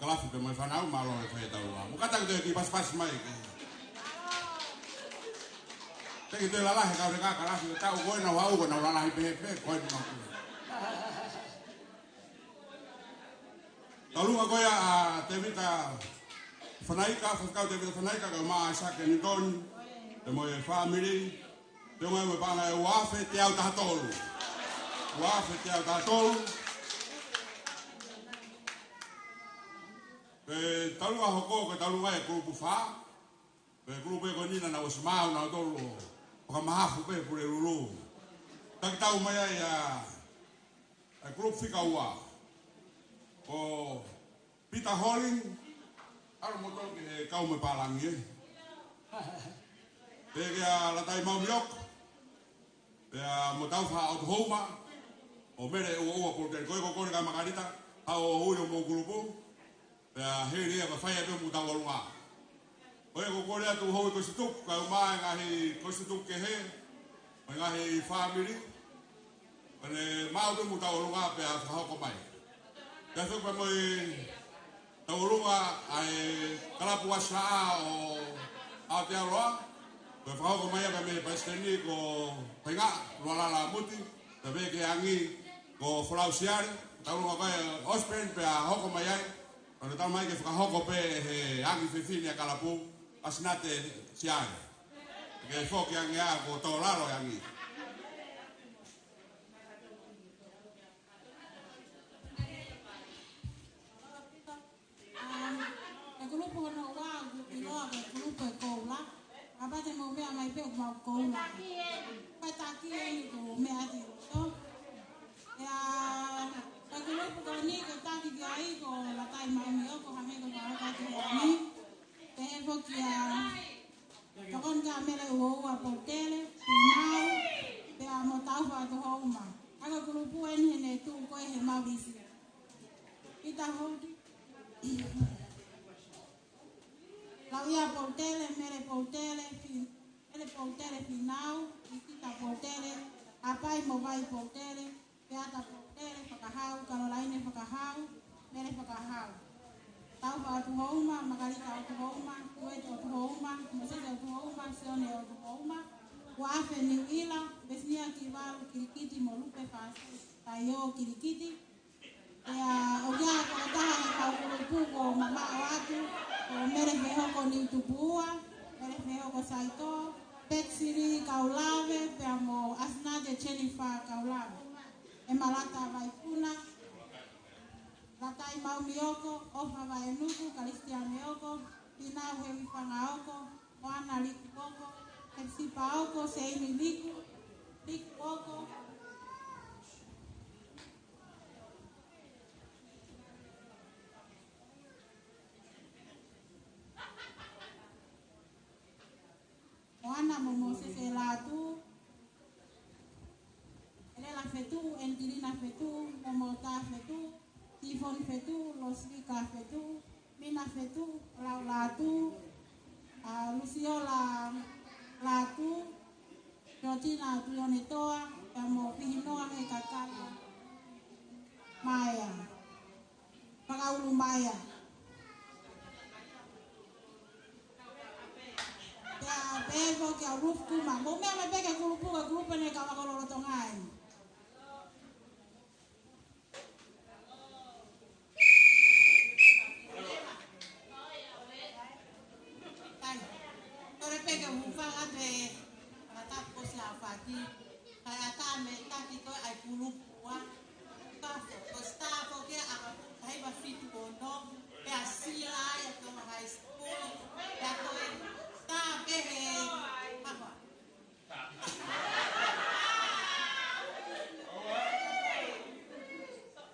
Kalafi pea mo e fānau, mālō e fai e taulua. Mou kātaki toe kiʻi pasipasi mai ke. Teʻeki toe lalahi e kau leka Kalafi, ko e taʻu ko ē naʻa ku haʻu ko ē naʻa ku lalahi pehē pē, ko eni naʻa ku. Taulua ko ia ʻa Tēvita Fanaika, Faifekau Tēvita Fanaika, kae ʻumaʻā ʻa Sake Nitoni, pea mo e fāmili, pea mo e paʻanga ʻe ua afe teau taha tolu. Ua afe teau taha tolu. Pea taulua hoko, ko e taulua e kulupu fā. Pea kulupu ē ko eni naʻa nau ʻosi maau nautolu ʻo fakamahafu pē Pulelulu. Taki tau mai ai ʻa, ʻa e kulupu fika ua. Ko Peter Holing, ʻalu moutolu ki he kau mo e pālangi ē. Pea kia Latai Maumioko, pea mo Taufa ʻOtuhouma, ʻo Mele ʻUaʻua Polutele, ko e ko Kole ka Makalita, haʻu ʻo ui homou kulupu, pea hili ia ka fai atu mou tauʻolunga. Ko e ko Kole atu hou ko situku, kae ʻumaʻā e ngaahi ko situku kehe, mo e ngaahi fāmili, pea ne maau atu mou tauʻolunga pea fakahoko mai. Pea fekau pea mo e tauʻolunga ʻa e kalapu ʻa Saʻa ʻo Aotearoa, pea fakahoko mai ia pea mei he palesiteni ko Painga Lualala Muti, pea mei he angi ko Folau Siale, tauʻolunga ko ē ʻo Osborne pea hoko mai ai, pea ne tala mai ke fakahoko pē he angi fefine ʻa e kalapu, ʻa Sinate Siale. Ke foki ange ʻa ko Tōlalo e angi. Um, e kulupu hono ua, ʻoku ʻiloa ko e kulupu e koula. Kapau te mou meʻa mai pē ʻoku mau koula. Ko e taki eni ʻoku meʻa atu ʻi loto. ʻIa, ko e kulupu ko eni ke taki ki ai ko Latai Maumioko, hangē ko e meʻa ʻoku ʻi he ʻaho ni. Pehē foki ʻa Tokoni ka Mele ʻUaʻua Polutele, Pinau, pea mo Taufa ʻOtuhouma. ʻA e ko e kulupu eni heʻene tuʻu ko ē he Maurisi. Peter Holt, Lauia Polutele, Mele Polutele, Fi-, Mele Polutele Pinau, Nikita Polutele, ʻApai mo Vai Polutele, Peata Polutele Fakahau, Kalolaine Fakahau, Mele Fakahau. Taufa ʻOtuhouma, Makalita ʻOtuhouma, Tuete ʻOtuhouma, Mosese ʻOtuhouma, Sione ʻOtuhouma, Uafe Niuʻila, Vesinia Kivalu Kilikiti mo Lupe Fasi Taio Kilikiti. Pea ʻoku ʻi ai e tokotaha ʻi he kau kulupu kuo mamaʻo atu, ko Mele Fehoko Niutupua, Mele Fehoko Saito, Petsili Kaulave, pea mo ʻAsinate Jennifer Kaulave. ʻEmalata Vaipuna, Latai Maumioko, ʻOfa Vaenuku, Kalisitiane Oko, Pinau Hewi Fangaoko, Moana Liku Oko, Hepsipa Oko, Seini Liku, Liku Oko, Moana mo Mosese Lātū, Elela Fetuʻu, Entilina Fetuʻu, Momota Fetuʻu, Tifoni Fetuʻu, Losilika Fetuʻu, Mina Fetuʻu, Lau Lātū, ʻa, Lusiola Lātū, Jotina Tuionetoa, pea mo Fihinoa Hekakala Maea. Fakaulu mai ia. Pea, pea foki ʻa Ruth Kuma. Mou meʻa mai pē ki he kulupu, ko e kulupu eni ʻoku kau ako lolotonga ai. Kai. Tole pē ke u hūfanga atu he, ʻa e tapu ko Siaʻafaki. Kae ʻatā mei he taki ko ē ʻa e kulupu ua. Ka ko e star ko ē ʻa ka hiva fitu ono, pea sila ai ʻa Tonga High School, pea ko e star pē he, apa?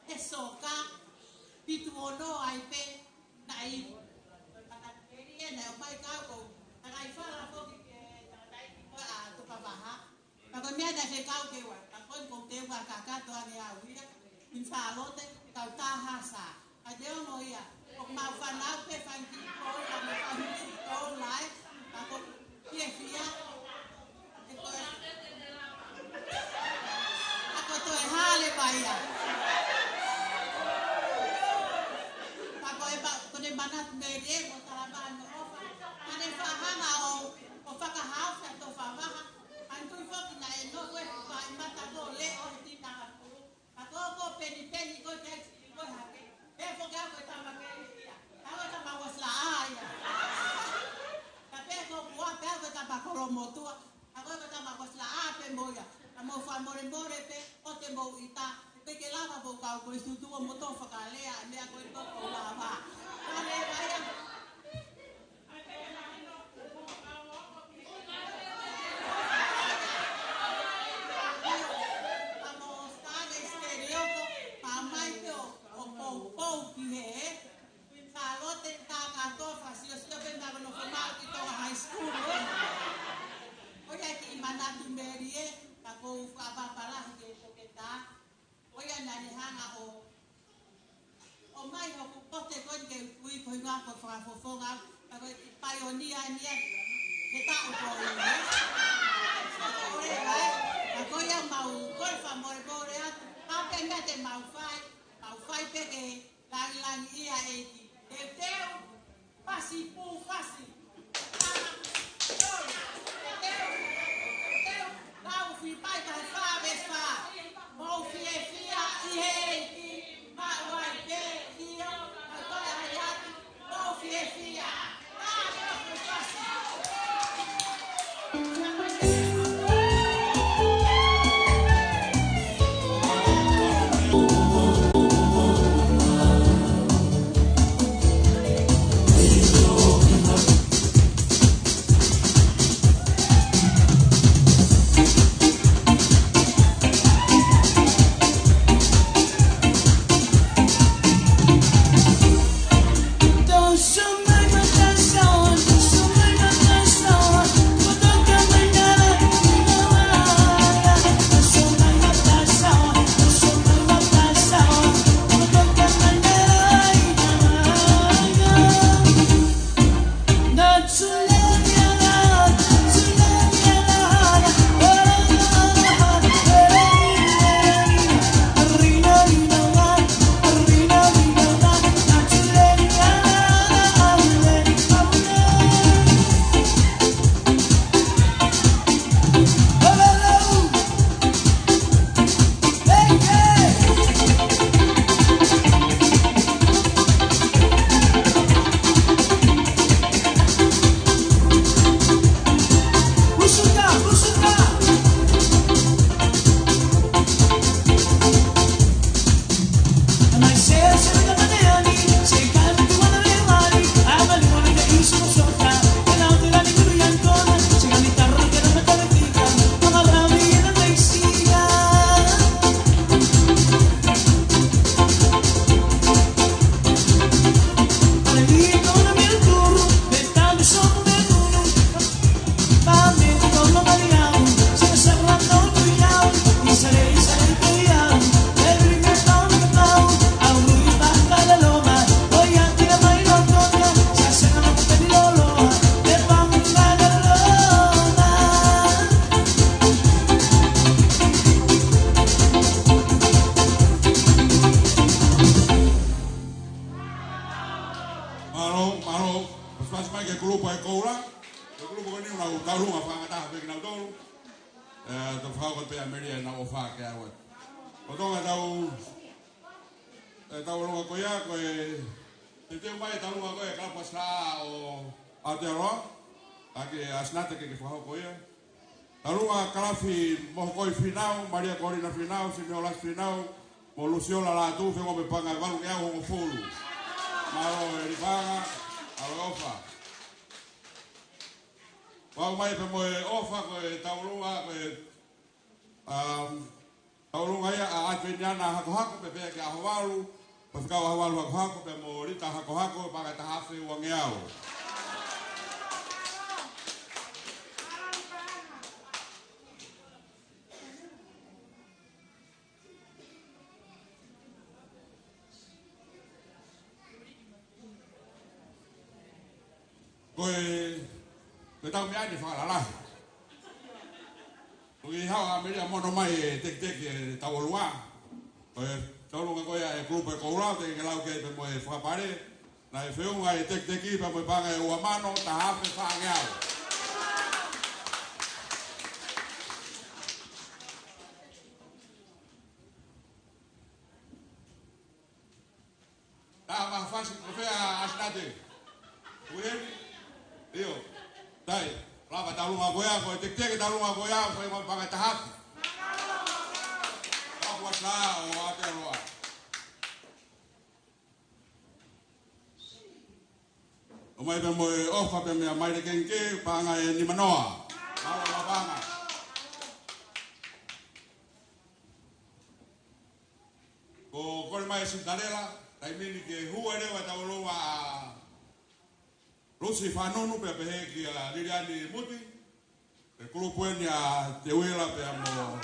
He soka, fitu ono ai pē, naʻe, naʻe ʻomai kau ko, naʻe fala foki ke, naʻe ʻa Tukapaha. Ka ko e meʻa naʻe fekau ke ua, ka ko e ko te ua kakato ange au ia, in falote, kau taha sa. Ka te ono ia, ʻoku mau fanau pē fanga kiʻi koula, mo fanga kiʻi koula, ē. Ka ko e fiefia, ē ko e, ka ko e toe hale mai ia. ʻita, ʻikai ke lava pē kau ko e sutu o moto fakalea, meʻa ko e toko lava. Ka leva ia. Ka mo Sane Sterioko, ka mai ke o, o poupou ki he, Sālote, tā kātoa, fakasiosio pē meʻa ko e nofo maʻu ki Tonga High School, ē. ʻOku ʻi ai e kiʻi manatu Meli, ē, ka ʻoku ou fakapapālangi ke toketā. ʻOku ʻi ai naʻa ne hanga ʻo, ʻomai hoku pote ko eni ke u ui ko e hingoa ko Fakafofonga, ka ko e kiʻi paionia eni ia, he taʻu ko eni, ē. Ka ko ia mau, ko e fakamolemole atu, ka ko e meʻa te mau fai, mau fai pē ke langilangiʻia e ʻEiki. Teuteu, fasi, pū fasi. Teuteu, teuteu, lau Filipai vahe fā veesi fā. Mou fiefia ʻi he ʻEiki, maʻu ai pē, ʻio, ka toe ʻai atu, mou fiefia. Mālō, mālō. Pasipasi mai ki he kulupu ʻa e Koula. Ko e kulupu ko eni ʻoku nau tauʻolunga fakataha pē kinautolu. ʻE, tau fakahoko pē ʻa Meli ʻenau ʻofa ke ʻave. Ko Tonga tau, ʻe, tauʻolunga ko ia, ko e, teuteu mai e tauʻolunga ko ia, Kalapu ʻa Sā ʻo Aotearoa, ʻa ke ʻAsinate ke ke fakahoko ia. Tauʻolunga Kalafi Mohokoi Fīnau, Malia Kolina Fīnau, Simi Holasi Fīnau, mo Lusiola Lātū, feʻunga mo e paʻanga ʻe valungeau hongofulu. Mālō e li paʻanga, mālō e ʻofa. Pau mai pē mo e ʻofa ko e tauʻolunga, ko e, um, tauʻolunga ia ʻa ʻAteniana Hakohako, pea pehē ki he ʻAhovalu, Faifekau ʻAhovalu Hakohako, pea mo Lita Hakohako, paʻanga ʻe taha afe uangeau. Ko e, ko e tau meʻa ni fakalalahi. Ko e hau ʻa Meli ʻa mono mai e tekiteki e tauʻolunga. Ko e tauʻolunga ko ia e kulupu e Koula, te ke lau ki ai pē mo e fakapale. Naʻe feʻunga e tekiteki pea mo e paʻanga ʻe ua mano, taha afe fāngeau. Tā ma fasi ko fē ʻa ʻAsinate. Ueni? ʻIo. Tai. Lava tauʻolunga ko ia, ko e tekiteki tauʻolunga ko ia, fai ma paʻanga ʻe taha afe. Kalapu ʻa Lā ʻo Aotearoa. ʻOmai pē mo e ʻofa pē meia Maile Kengikē, paʻanga ʻe nima noa. Mālō e paʻanga. Ko e kole mai Sinitalela, taimi ni ke hū ai leva ʻetau ʻolunga ʻa Lucy Fanunu pea pehē kia Liliani Muti, e kulupu eni ʻa Teuila pea mo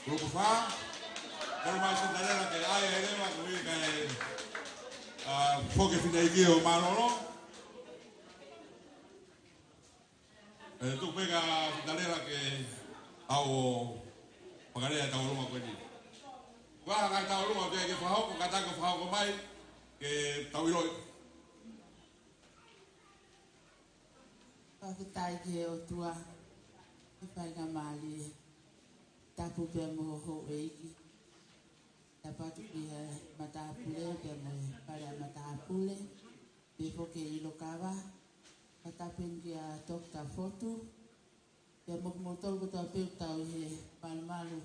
kulupu fā. Kole mai Sinitalela ke ʻai ai leva koeʻuhi kae, ʻa, foki e fineʻeiki ʻo mālōlō. ʻE tuku pē kia Sinitalela ke ʻau ʻo fakalea ʻetau ʻolunga ko eni. Ko e hā ʻetau ʻolunga ʻoku teʻeki ke fakahoko, kātaki ke fakahoko mai ke tau ʻiloʻi. Fakafetaʻi ki he ʻOtua, ʻi he faingamālie, tapu pē mo houʻeiki. Tapu atu ki he matāpule pea mo e fale ʻa matāpule, pea foki ki he ʻilo kava. Fakatapu kia Toketā Fotu, pea mo kimoutolu kotoa pē ʻoku tau ʻi he malumalu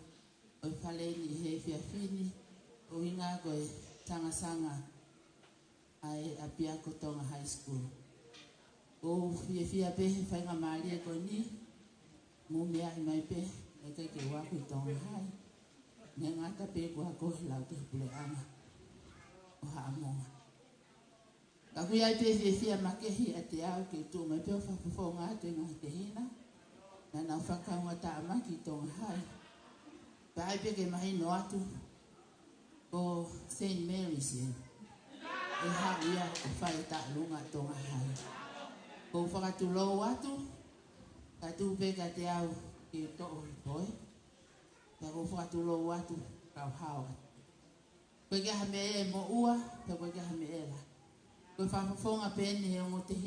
ʻo e fale ni he efiafi ni, ʻuhinga ko e sangasanga ʻa e ʻapiako Tonga High School. ʻOku ou fiefia pē he faingamālie ko eni, mou meaʻi mai pē, ʻikai ke u ako ʻi Tonga High. Naʻe ngata pē kuo u ako he Lautohi Puleʻanga ʻo Haʻamonga. Ka ʻoku ʻi ai pē e fiefia makehe ʻiate au ke tuʻu mai pē ʻo fakafofonga atu e ngaahi tehina naʻa nau fakaunga tāmaki ʻi Tonga High. Pea ʻai pē ke mahino atu, ko Saint Mary's ia ʻe haʻu ia ʻo fai e taʻelunga Tonga High. ʻOku ou fakatulou atu, ka tuku pē kiate au ke toʻo hifo ē. Pea ʻoku ou fakatulou atu, kau hao atu. ʻOku ʻikai ha meʻa ʻe moʻua, pea ʻoku ʻikai ha meʻa ʻe lahi. Ko e fakafofonga pē eni he ongo tehina